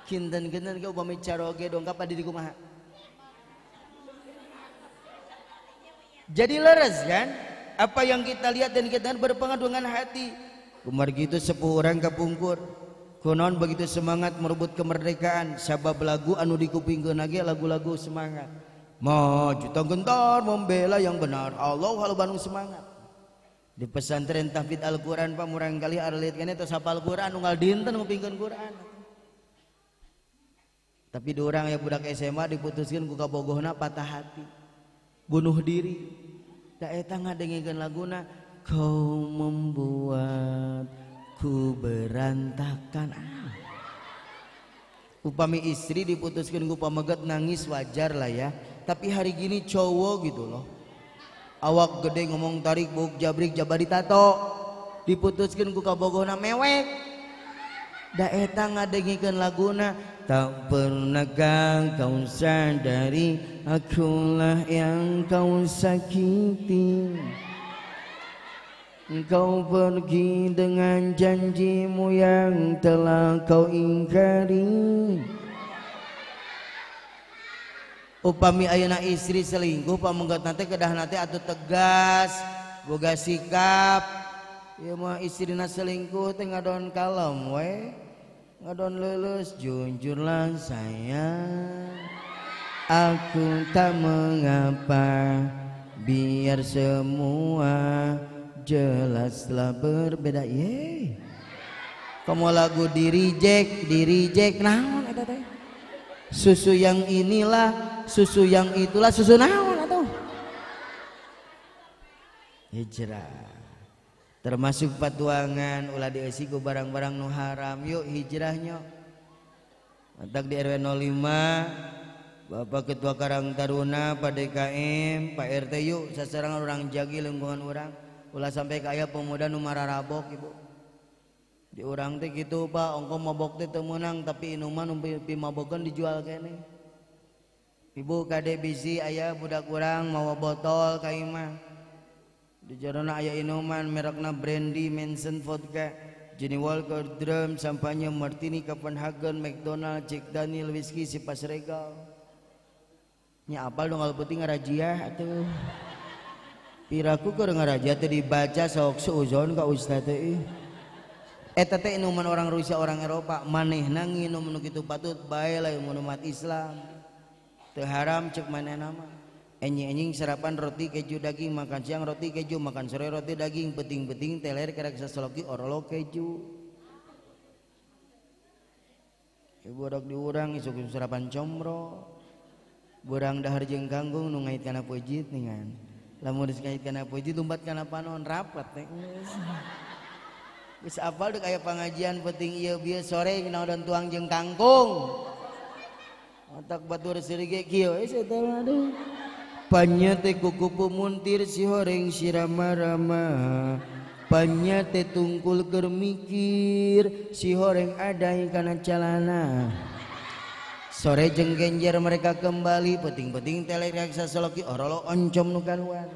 kinten-kinten ge upami caroge dongkap adi di kumaha jadi leres kan apa yang kita lihat dan kita berpengaruh dengan hati kumargi itu sepuh orang kapungkur kunaon begitu semangat merebut kemerdekaan sabab lagu anu dikupingkeun ge lagu-lagu semangat maju gentar membela yang benar Allah halu Bandung semangat di pesantren tahfidz Al-Qur'an pak murang kali areulit keneh tos hafal Qur'an unggal dinten ngupingkeun Qur'an tapi diorang ya budak SMA diputuskeun ku kabogohna patah hati bunuh diri da eta ngadengekeun laguna kau membuatku berantakan. Upami istri diputuskeun ku pameget nangis wajar lah ya tapi hari gini cowok gitu loh awak gede ngomong tarik buk jabrik jabari tato diputuskeun ku kabogohna mewek da eta ngadengikeun laguna tak pernahkah kau sadari akulah yang kau sakiti kau pergi dengan janjimu yang telah kau ingkari. Upami ayeuna istri selingkuh pamenggot teh kedah teh atuh tegas boga sikap ieu mah istrina selingkuh teh ngadon kalem we ngadon lulus jujurlah sayang aku tak mengapa biar semua jelaslah berbeda. Ye kamu lagu di reject naon eta teh Susu yang inilah, susu yang itulah, susu naon atuh. Hijrah. Termasuk patuangan ulah dieusi ku barang-barang nu haram. Yuk hijrahnya. Mantak di RW 05 Bapak Ketua Karang Taruna, Pak DKM, Pak RT yuk sasarangan orang jagi lingkungan orang. Ulah sampai kaya pemuda nu mararabok ibu. Di urang teh kitu Pak, ongko mabok teh teu meunang tapi inuman nu pimabokeun dijual keneh. Ibu kade bisi aya budak urang mawa botol ka imah. Di jerona aya inuman merekna Brandy, Manson Vodka, Johnny Walker, Drum, Sampanya, Martini, Copenhagen, McDonald, Jack Daniel, Whiskey, Sipas Regal. Nya apal dong kalau penting ngarajiah atuh. Piraku keur ngarajiah teh dibaca sok suuzon ka ustaz teh. Eta teh inuman orang Rusia, orang Eropa, manehna nginum nu kitu patut bae lah umat Islam. Teu haram ceuk manehna mah. Enjing-enjing sarapan roti keju daging, makan siang roti keju, makan sore roti daging, peting-peting teler kerek sasaloki orolo keju. Ibu rok diurang isuk sarapan comro. Burang dahar jeung kangkung nu ngait kana peujeut ningan. Lamun geus ngait kana peujeut lumpat kana panon rapat teh. Geus apal deuk aya pangajian penting ieu bieu sore nginaon tuang jeung kangkung. Otak batur seuri ge kieu we eta aduh. Panyate kukupu muntir si horeng sirama-rama. Panyate tungkul keur mikir si horeng adai kana calana. Sore jeung genjer mereka kembali peting-peting telek raksa soloki orolo oncom nu kaluar.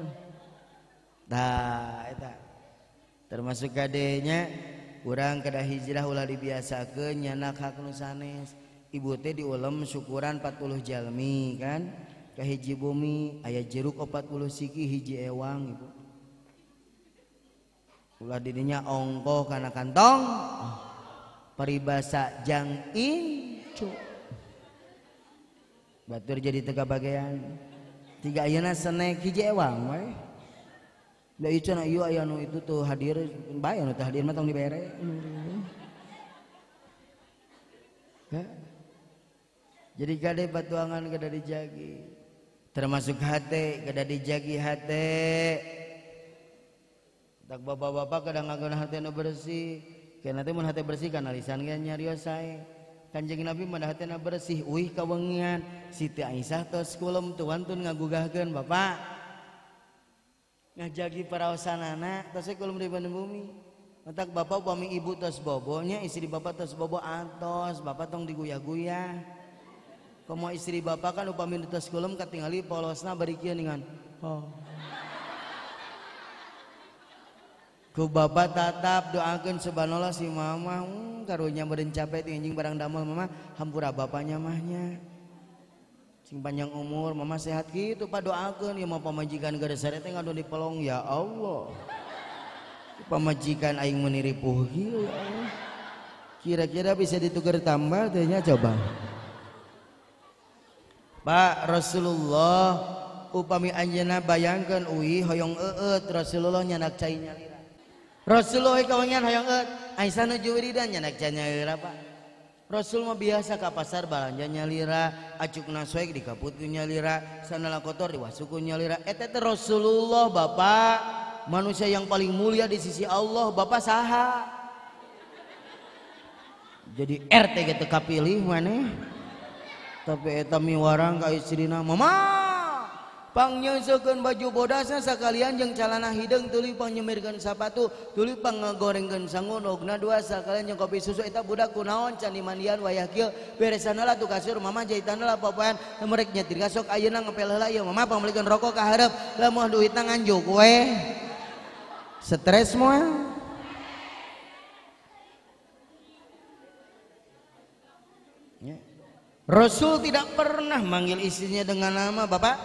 Tah eta. Termasuk kadenya urang kedah hijrah ulah dibiasakeun nyanak hak nu sanes. Ibu teh diulem syukuran 40 jalmi kan. Ka hiji bumi aya jeruk 40 siki hiji ewang ibu. Ulah didinya ongkoh kana kantong. Paribasa jang incu. Batur jadi teu kabagean. Tiga ayeuna senek hiji ewang we. Da ieu cenah ieu aya nu itu tuh hadir bae anu teu hadir mah tong dibere. Jadi kade batuangan kada dijagi. Termasuk hate kada dijagi hate. Tak bapak-bapak kada ngageuna hate nu bersih. Kana teh mun hate bersih kana lisan ge nyarios sae. Kanjeng Nabi mah hatena bersih uih kawengian. Siti Aisyah tos kulem teu wantun ngagugahkeun bapak. Ngajagi paraosanana tos kulem di bumi. Matak bapak upami ibu tos bobonya istri bapak tos bobo atos bapak tong diguyah-guyah. Komo istri bapak kan upami tos kulem katingali polosna bari kieu ningan. Oh. Ku bapak tatap doakeun subhanallah si mama karunya meureun capek teh anjing barang damel mama hampura bapaknya mahnya. Sing panjang umur mama sehat kitu pak doakeun ieu mah pamajikan geus sare teh ngadon di pelong ya Allah. Pamajikan aing meuni ripuh kieu ya Allah. Kira-kira bisa ditukar tambah teh nya coba. Pak Rasulullah upami anjeunna bayangkeun uih hoyong eueut Rasulullah nyanak cai nyalira. Rasulullah kawangan hoyong eueut Aisyah nuju wiridan nyanak cai nyalira Pak. Rasul mah biasa ka pasar balanja nyalira, acukna soek dikaput ku nyalira, sandal kotor diwasuh ku nyalira. Eta teh Rasulullah Bapak, manusia yang paling mulia di sisi Allah, Bapak saha? Jadi RT ge teu kapilih maneh. Tapi eta miwarang ka istrina, mama pangnyeusekeun baju bodasna sakalian jeung calana hideung tuluy pangnyeumirkeun sapatu tuluy pangngagorengkeun sangu ogna dua sakalian jeung kopi susu eta budak kunaon can dimandian wayah kieu beresan heula tuh kasur mama jahitan heula popoean merek nyetir sok ayeuna ngepel heula ieu mama pangmeulikeun rokok ka hareup lamun duitna nganjuk we stres moal. Rasul tidak pernah manggil istrinya dengan nama bapak.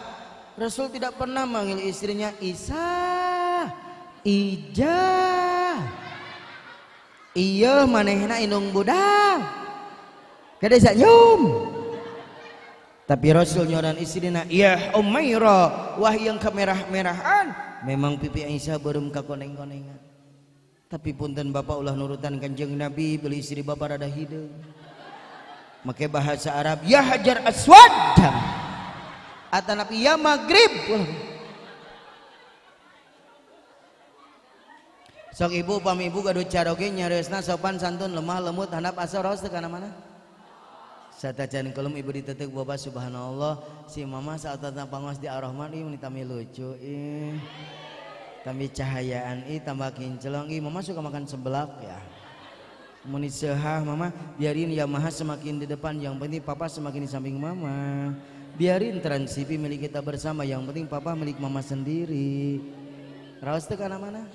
Rasul tidak pernah manggil istrinya Isa, Ija. Iya manehna indung budak. Kada senyum. Tapi Rasul nyoran istrina, ya Umairah, wah yang kemerah-merahan. Memang pipi Aisyah beureum kakoneng-konengan. Tapi punten bapak ulah nurutan Kanjeng Nabi, beli istri bapak rada hideung. Make bahasa Arab ya hajar aswad. Atanapi ya maghrib. Sok ibu upami ibu gaduh caroge nyariosna sopan santun lemah lemut handap asor raos teu kana mana? Satacan kelum ibu ditetek bapak subhanallah si mama saat datang pangaos di Ar-Rahman ih meni tami lucu ih. Tambah cahayaan ih tambah kinclong ih mama suka makan seblak ya. Meni sehah mama biarin Yamaha semakin di depan yang penting papa semakin di samping mama. Biarin Trans TV milik kita bersama yang penting papa milik mama sendiri. Raos teu kana mana?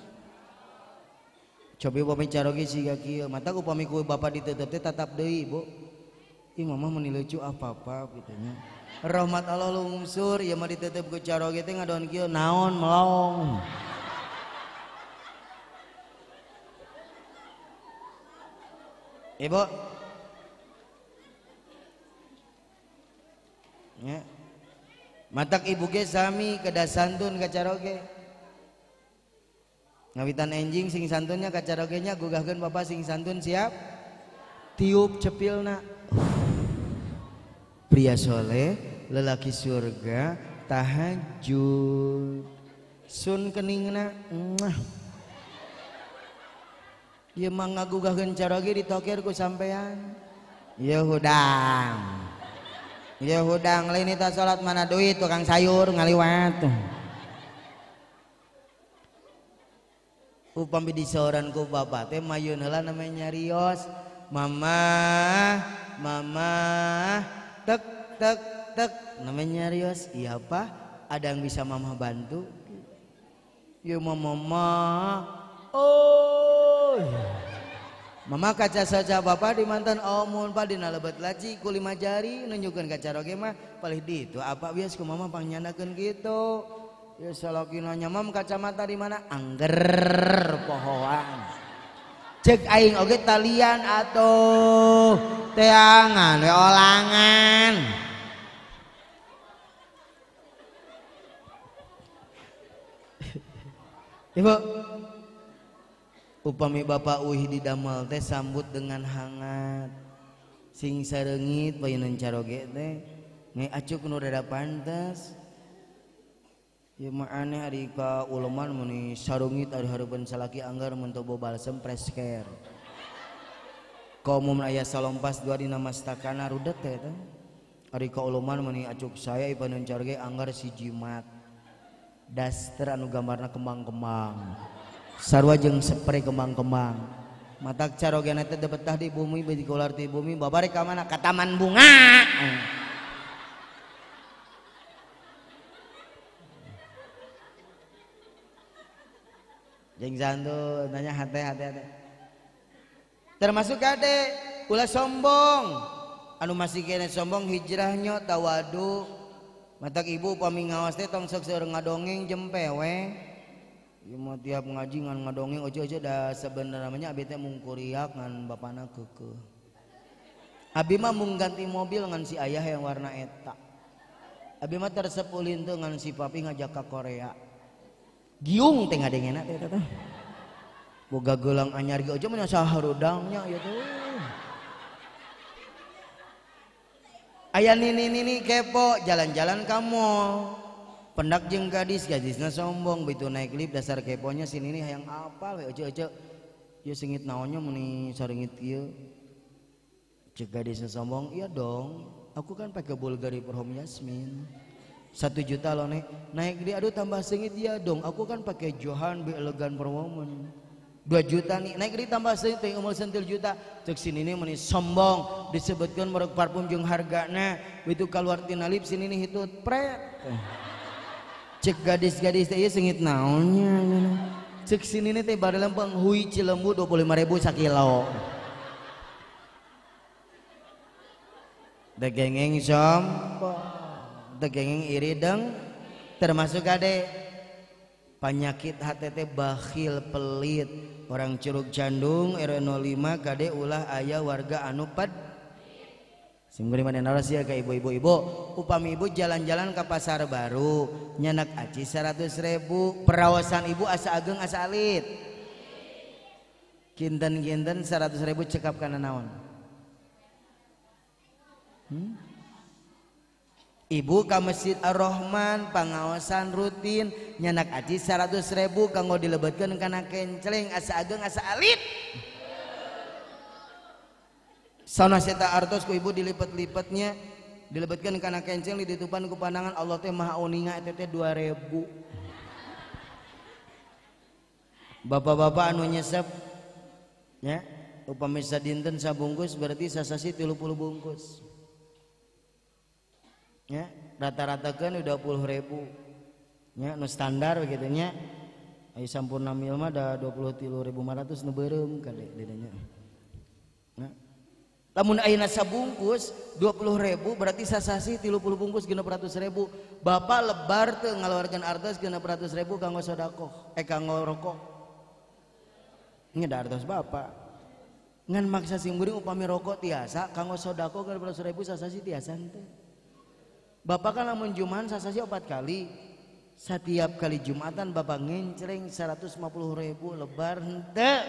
Cobi upami caroge siga kieu mata upami ku bapak ditutup teh tatap deui ibu. Ih mama meni lucu apa-apa kitu nya. Rahmat Allah lungsur ieu mah ditutup ku caroge teh ngadon kieu naon melong. Ibu. Ya. Matak ibu ge sami kedah santun ka caroge. Ngawitan enjing sing santunnya ka caroge nya gugahkeun bapak sing santun siap. Tiup cepilna. Pria soleh, lelaki surga, tahajud. Sun keningna. Muah. Ieu mah ngagugahkeun caroge ditoker ku sampean. Ieu hudang. Ieu hudang lain eta salat mana duit tukang sayur ngaliwat. Upami disoran ku bapak teh mayun heula namanya nyarios. Mama, mama, tek tek tek namanya nyarios. Iya pak, ada yang bisa mama bantu? Ya mama, mama. Oh. Mama kaca saja bapak di mantan oh mohon pak dina lebet laci ku lima jari nunjukkeun ka caroge mah palih ditu apa bias ku mama pangnyandakeun kitu. Ya salaki nanya mam kacamata di mana? Angger pohoan. Cek aing oge talian atuh teangan we olangan. Ibu, upami bapak uih di damel teh sambut dengan hangat. Sing sareungit payunan caroge teh ngai acuk nu rada pantes. Ya mah aneh ari ka uleman meni sarungit ari hareupeun salaki anggar mun teu balsem fresh care. Kaum aya salompas dua dina mastakana rudet teh eta. Ari ka uleman meni acuk saya ipanun caroge anggar si jimat. Daster anu gambarna kembang-kembang. Sarua jeung spray kembang-kembang. Matak carogena teh betah di bumi beuti keluar ti bumi babare ka mana? Ka taman bunga. Jeung santun nanya hate hate hate. Termasuk kade ulah sombong. Anu masih kene sombong hijrahnya tawadu. Matak ibu upami ngawas teh tong sok seueur ngadongeng jempe we. Ieu mah tiap ngaji ngan ngadongeng ojo-ojo da sebenarnya namanya abi teh mung kuriak ngan bapana keukeuh. Abi mah mung ganti mobil ngan si ayah yang warna eta. Abi mah teresep ulin teu ngan si papi ngajak ka Korea. Giung teh ngadengena teh eta teh. Boga geulang anyar ge ojo mah saharudangnya ieu teh. Aya nini-nini kepo jalan-jalan ka mall. Pendak jeung gadis, gadisna sombong begitu naik lift dasar keponya si nini hayang apal we ojo-ojo. Ieu sengit naonnya meni sareungit kieu. Cek gadisna sombong, iya dong, aku kan pakai Bulgari Perhom Yasmin. 1 juta loh nek naik dia aduh tambah sengit ya dong aku kan pakai Johan B Elegan for Woman 2 juta nih naik dia tambah sengit teh umur sentil juta cek sini nih meni sombong disebutkan merek parfum jeung hargana begitu keluar tina lip sini nih hitut pret cek gadis-gadis teh ieu sengit naonnya cek sini nih teh bari lempeng hui Cilembu 25.000 sakilo degengeng sombong degengeng iri deng termasuk kade penyakit HTT bakhil pelit orang Curug Candung RW 05 kade ulah aya warga anu ped sing beri mana naros ya ka ibu-ibu ibu upami ibu jalan-jalan ke pasar baru nyanak aci 100.000 perawasan ibu asa ageng asa alit kinten-kinten 100.000 cekap kana naon Ibu ka Masjid Ar-Rahman pangaosan rutin nyanak aci 100.000 kanggo dilebetkeun kana kenceleng asa ageng asa alit. Sanes eta artos ku ibu dilipet-lipetnya dilebetkeun kana kenceng ditutupan ku pandangan Allah teh maha uninga eta teh 2.000. Bapak-bapak anu nyesep nya upami sadinten sabungkus berarti sasasi 30 bungkus. Ya, rata-rata kan udah 20.000 ya, nu standar begitu nya. Ayo sampurna mil mah da 23.500 nu beureum kade dedenya. Nah, lamun ayeuna sabungkus 20.000 berarti sasasi 30 bungkus 600.000. Bapak lebar teu ngaluarkeun artos 600.000 kanggo sedekah, kanggo rokok. Nya da artos bapak. Ngan maksa sing beureum upami rokok tiasa kanggo sedekah 600.000 sasasi tiasa henteu. Bapak kan lamun Jumahan sasasi 4 kali. Setiap kali Jumatan bapak ngencreng 150.000 lebar henteu.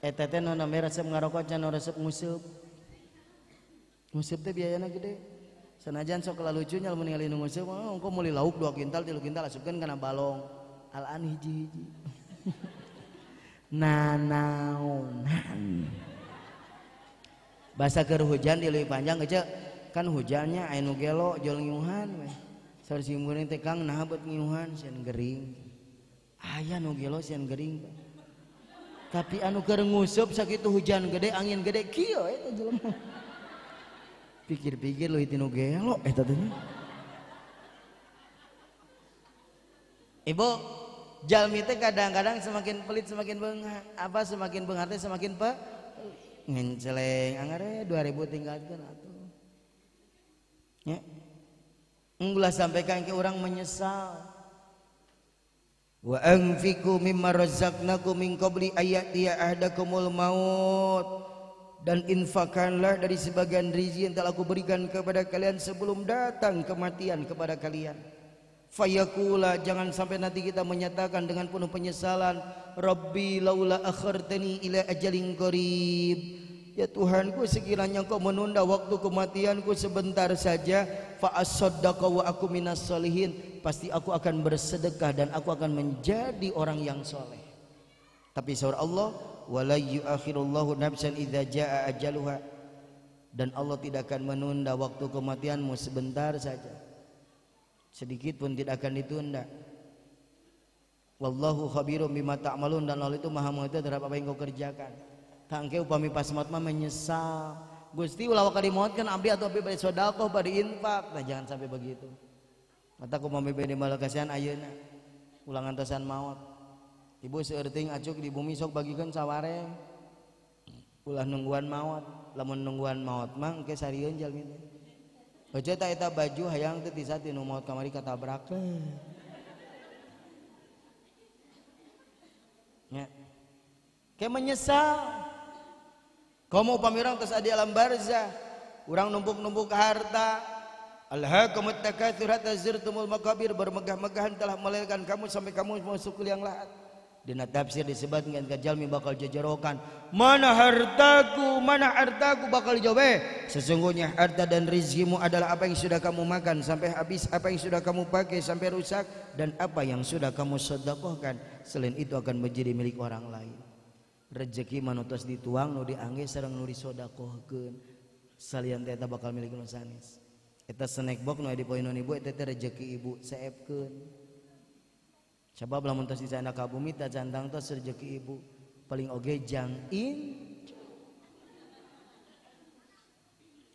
Eta teh nu namanya resep ngarokok can resep nguseup. Nguseup teh biayana gede. Sanajan sok lalucunya lamun ningali nu nguseup, oh, engko meuli lauk 2 kintal 3 kintal asupkeun kana balong. Alaan hiji-hiji. Nanaonan. Basa keur hujan di leuwih panjang ece kan hujannya aya nu gelo jol ngiuhan we. Saur si muring teh Kang naha beut ngiuhan sieun gering. Aya nu gelo sieun gering. Tapi anu keur nguseup sakitu hujan gede angin gede kieu eta jelema. Pikir-pikir leuwih ti nu gelo eta teh. Ibu, jalmi teh kadang-kadang semakin pelit semakin beunghar. Apa semakin beunghar teh semakin pe ngenceleng angare 2000 tinggalkeun atuh. Ya. Ulah sampai ke orang menyesal. Wa anfiqu mimma razaqnakum min qabli ayatiya ahadakumul maut. Dan infakkanlah dari sebagian rizki yang telah aku berikan kepada kalian sebelum datang kematian kepada kalian. Fayaqula, jangan sampai nanti kita menyatakan dengan penuh penyesalan, Rabbi laula akhartani ila ajalin qarib. Ya Tuhanku, sekiranya Engkau menunda waktu kematianku sebentar saja, fa asaddaqa wa aku minas solihin, pasti aku akan bersedekah dan aku akan menjadi orang yang soleh. Tapi surah Allah, wala yuakhirullahu nafsan idza jaa ajaluha, dan Allah tidak akan menunda waktu kematianmu sebentar saja, sedikit pun tidak akan ditunda. Wallahu khabirum bima ta'malun, dan Allah itu maha mengetahui terhadap apa yang kau kerjakan. Tangke upami pas maut mah menyesal. Gusti ulah waka dimautkeun abdi atau abdi bade sedekah bade infak. Nah jangan sampai begitu. Mata upami bade malakasian ayeuna ulah ngantosan maut. Ibu seueur teuing acuk di bumi sok bagikeun sawareh. Ulah nungguan maut. Lamun nungguan maut mah engke sarieun jalmi teh. Ojo ta eta baju hayang teu tisa ti nu maut kamari katabrak. Ya. Kayak menyesal. Kamu upami urang tos adi alam barzah, urang numpuk-numpuk harta. Alhaakumut takatsur hatta zurtumul maqabir, bermegah-megahan telah melelehkan kamu sampai kamu masuk ke liang lahat. Dina tafsir disebutkan kajalmi bakal jejerokan, mana hartaku, mana hartaku, bakal dijawab, sesungguhnya harta dan rizkimu adalah apa yang sudah kamu makan sampai habis, apa yang sudah kamu pakai sampai rusak, dan apa yang sudah kamu sedekahkan. Selain itu akan menjadi milik orang lain. Rezeki manutos dituang nu diangge sareng nu disodakohkeun, salian teh eta bakal milik nu sanes. Eta snack box nu dipoeun ibu eta teh rejeki ibu seepkeun. Sabab lamun tos disana ka bumi ta cantang tos rejeki ibu paling oge jang in.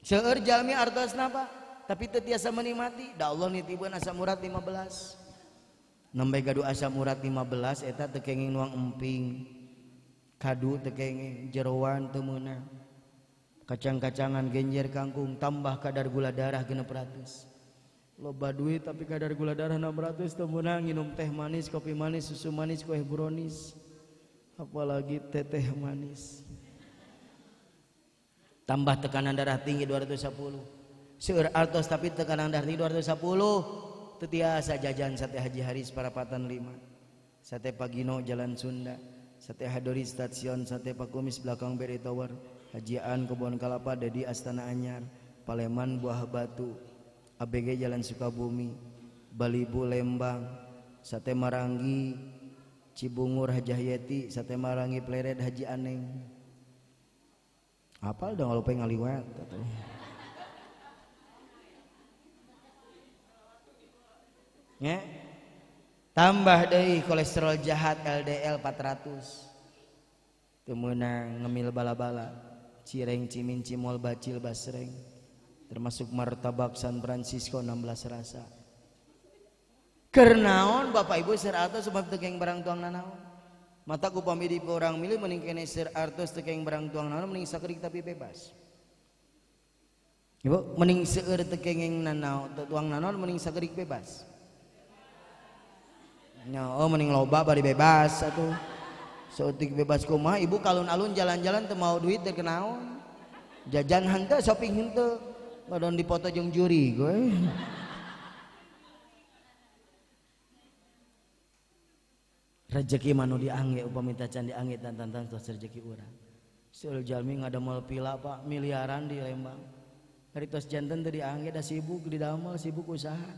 Seueur jalmi artosna Pak, tapi teu tiasa menikmati. Da Allah nitibeun asam urat 15. Nembe gaduh asam urat 15 eta teu kenging nuang emping. Kadu teu kenging, jeroan teu meunang. Kacang-kacangan genjer kangkung tambah kadar gula darah 600. Loba duit tapi kadar gula darah 600 teu meunang, minum teh manis, kopi manis, susu manis, kue brownies, apalagi teteh manis. Tambah tekanan darah tinggi 210. Seueur artos tapi tekanan darah tinggi 210. Teu tiasa jajan sate Haji Haris Parapatan 5. Sate Pagino Jalan Sunda, sate Hadori Stasiun, sate Pakumis belakang BRI Tower. Hajian Kebon Kalapa, Dedi Astana Anyar, Paleman Buah Batu, ABG Jalan Sukabumi, Balibu Lembang, Sate Marangi Cibungur Hajah Yeti, Sate Marangi Pleret Haji Aneng. Apal dong kalau pengen ngaliwat atuh. Ya. Tambah deui kolesterol jahat LDL 400. Teu meunang ngemil bala-bala, cireng cimin cimol bacil basreng. Termasuk martabak San Francisco 16 rasa. Keur naon Bapak Ibu seur artos sebab teu keng barang tuang nanaon. Mata upami di urang milih mending kene seur artos teu keng barang tuang nanaon mending sakedik tapi bebas. Ibu mending seueur teu kenging nanaon tuang nanaon mending sakedik bebas. Nya oh mending loba bari bebas atuh. Saeutik bebas kumaha ibu kalun-alun jalan-jalan teu mau duit teu kenaon. Jajan henteu shopping henteu. Padon dipoto jeung juri gue. Rezeki mah nu diangge upami tacan diangge tantan tos rezeki urang. Seueur jalmi ngadamel pila Pak miliaran di Lembang. Ari tos janten teu diangge da sibuk di damel sibuk usaha.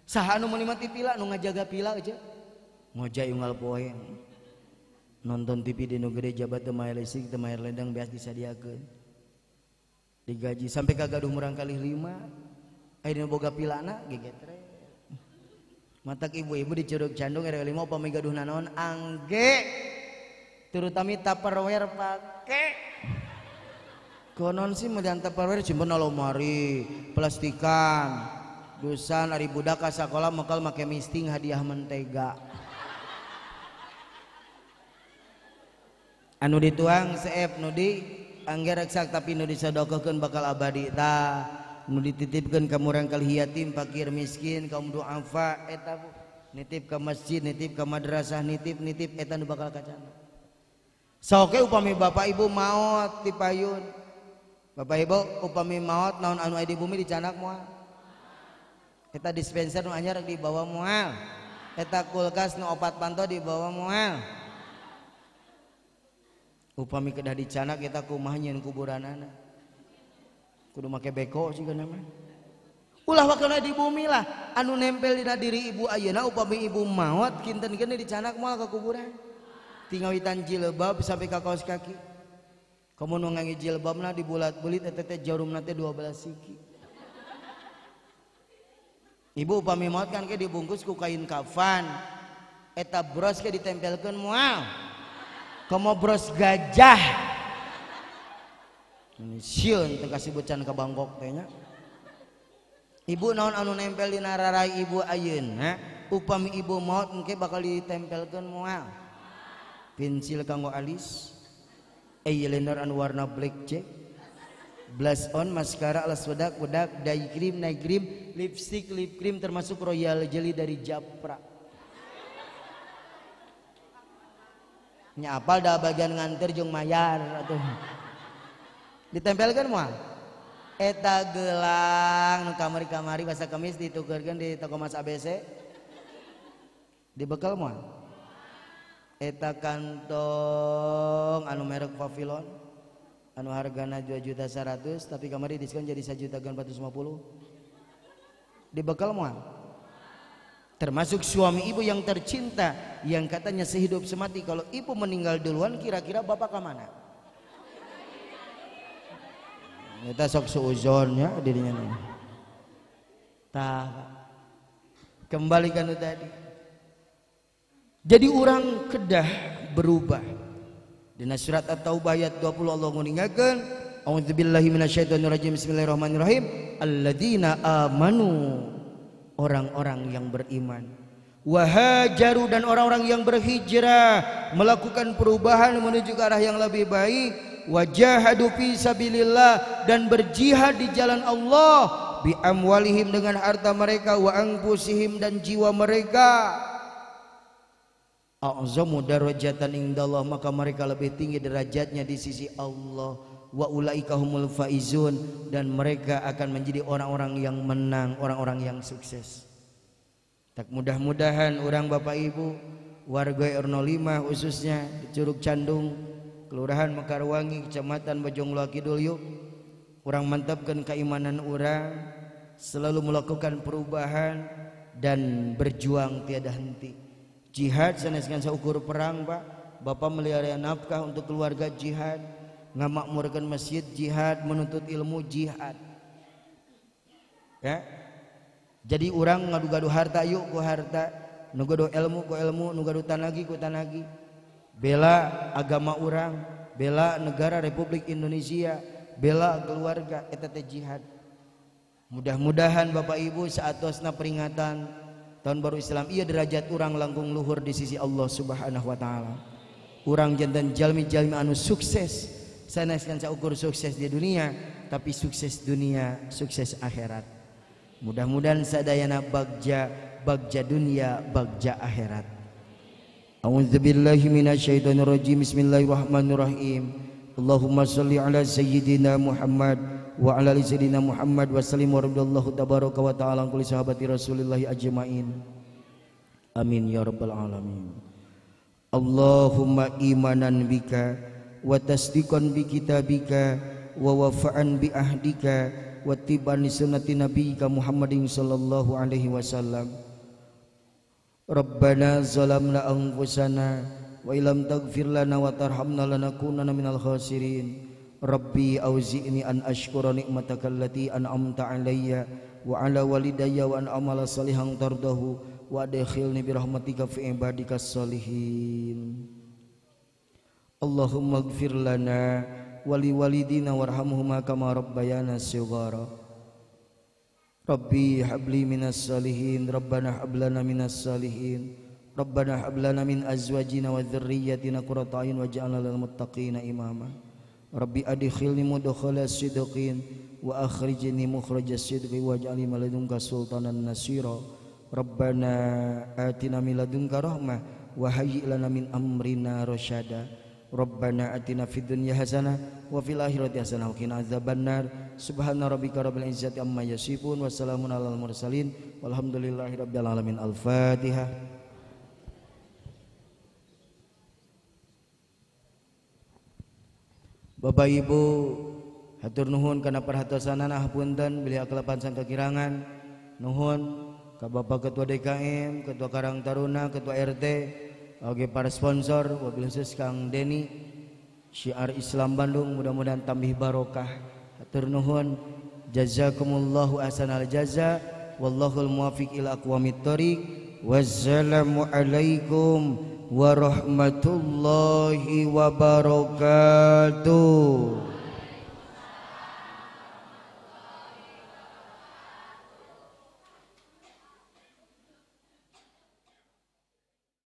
Saha anu menikmati pila nu ngajaga pila aja. Ngojay unggal poe. Nonton TV di nu gede jabat teu maer listrik teu maer ledeng beas disadiakeun. Digaji sampai kagaduh murang kali 5. Ayeuna boga pilana gegetre. Matak ibu-ibu di Curug Candung RW 5 upami gaduh nanaon angge terutami Tupperware pake. Konon sih medan Tupperware simpen lomari plastikan. Dusan ari budak ka sakola mekal make misting hadiah mentega. Anu dituang seep nu di angge reksak tapi nu disodokohkeun bakal abadi tah. Nu dititipkeun ka murang kali yatim, fakir, miskin, kaum duafa eta bu. Nitip ka masjid, nitip ka madrasah, nitip-nitip eta nu bakal kacana. Soke upami bapak ibu maot ti payun. Bapak ibu upami maot naon anu aya di bumi dicanak moal. Eta dispenser nu anyar dibawa moal. Eta kulkas nu opat panto dibawa moal. Upami kedah dicanak eta kumaha nyieun kuburanana. Kudu make beko sih mah. Ulah wakana di bumi lah anu nempel dina diri ibu ayeuna upami ibu maot kinten-kinten dicanak moal ka kuburan. Tingawitan jilbab sampai ka kaos kaki. Komo nu ngangge jilbabna dibulat-bulit eta teh jarumna teh 12 siki. Ibu upami maot kan ke dibungkus ku kain kafan. Eta bros ke ditempelkeun moal. Komo bros gajah. Sieun teu kasih becan ka Bangkok teh nya. Ibu naon anu nempel dina rarai ibu ayeuna upami ibu maot engke bakal ditempelkeun moal. Pensil kanggo alis, eyeliner anu warna black jack, blush on, maskara, alas bedak, bedak, dye cream, night cream, lipstick, lip cream termasuk royal jelly dari Japra. Nya apal da bagian nganter jeung mayar atuh. Ditempelkan moal. Eta gelang nu kamari-kamari basa kemis ditukeurkeun di toko Mas ABC. Dibekal moal. Eta kantong anu merek Pavillon anu hargana 2.100.000 tapi kamari diskon jadi 1.450.000. Dibekal moal. Termasuk suami ibu yang tercinta yang katanya sehidup semati, kalau ibu meninggal duluan kira-kira bapak ke mana? Kita sok suuzonnya dirinya nih. Tah, kembalikan itu tadi. Jadi orang kedah berubah. Dina surat At-Taubah ayat 20 Allah nguningakeun, a'udzubillahi minasyaitonirrajim, bismillahirrahmanirrahim, alladzina amanu, orang-orang yang beriman, wahajaru, dan orang-orang yang berhijrah melakukan perubahan menuju ke arah yang lebih baik, wajahadu fi sabilillah, dan berjihad di jalan Allah, bi amwalihim, dengan harta mereka, wa anfusihim, dan jiwa mereka, a'zamu darajatan indallah, maka mereka lebih tinggi derajatnya di sisi Allah, wa ulaika humul faizun, dan mereka akan menjadi orang-orang yang menang, orang-orang yang sukses. Tak mudah-mudahan orang bapak ibu warga R05 khususnya di Curug Candung, Kelurahan Mekarwangi, Kecamatan Bojongloa Kidul yuk. Urang mantapkan keimanan urang, selalu melakukan perubahan dan berjuang tiada henti. Jihad sanes ngan saukur perang, Pak. Bapak melihara nafkah untuk keluarga jihad, ngamakmurkan masjid jihad, menuntut ilmu jihad. Ya. Jadi urang ngadu-gadu harta yuk ku harta, nu gaduh ilmu ku ilmu, nu gaduh tanagi ku tanagi. Bela agama urang, bela negara Republik Indonesia, bela keluarga, eta teh jihad. Mudah-mudahan Bapak Ibu saatosna peringatan Tahun Baru Islam ieu derajat urang langkung luhur di sisi Allah Subhanahu wa taala. Urang janten jalmi-jalmi anu sukses, sanes kan saukur sukses di dunia, tapi sukses dunia, sukses akhirat. Mudah-mudahan sadayana bagja, bagja dunia, bagja akhirat. A'udzubillahi minasyaitonirrajim. Bismillahirrahmanirrahim. Allahumma shalli ala sayyidina Muhammad wa ala ali sayyidina Muhammad wa sallim wa radhiyallahu tabaraka wa ta'ala an kulli sahabati Rasulillah ajmain. Amin ya rabbal alamin. Allahumma imanan bika wa tasdiqan bi kitabika wa wafa'an bi ahdika wa tibban li sunnati nabiyyika Muhammadin sallallahu alaihi wasallam. Rabbana zalamna anfusana wa illam taghfir lana wa tarhamna lanakunanna minal khasirin. Rabbi auzi'ni an ashkura ni'mataka allati an'amta alayya wa ala walidayya wa an amala salihan tardahu wa adkhilni bi rahmatika fi ibadikas salihin. Allahumma ighfir lana wa li walidina warhamhuma kama rabbayana shighara. Rabbi habli minas salihin, Rabbana hab lana minas salihin, Rabbana hab lana min azwajina wa dzurriyyatina qurrata a'yun waj'alna lil muttaqina imama. Rabbi adkhilni mudkhala sidqin wa akhrijni mukhraja sidqi waj'alni min ladunka sultanan nasira. Rabbana atina min ladunka rahmah wa hayyi' lana min amrina rasyada. Rabbana atina fid dunya hasanah wa fil akhirati hasanah wa qina adzabannar. Subhana rabbika rabbil izzati amma yasifun wa salamun alal mursalin walhamdulillahi rabbil alamin. Al-Fatihah. Bapak Ibu hatur nuhun kana perhatosanana, hapunten bilih akelapan sang kekirangan. Nuhun ka Bapak Ketua DKM, Ketua Karang Taruna, Ketua RT, oke para sponsor, wabil khusus Kang Deni, Syiar Islam Bandung, mudah-mudahan tambih barokah. Hatur nuhun, jazakumullahu ahsanal jaza, wallahul muwaffiq ila aqwamit thoriq. Wassalamualaikum warahmatullahi wabarakatuh.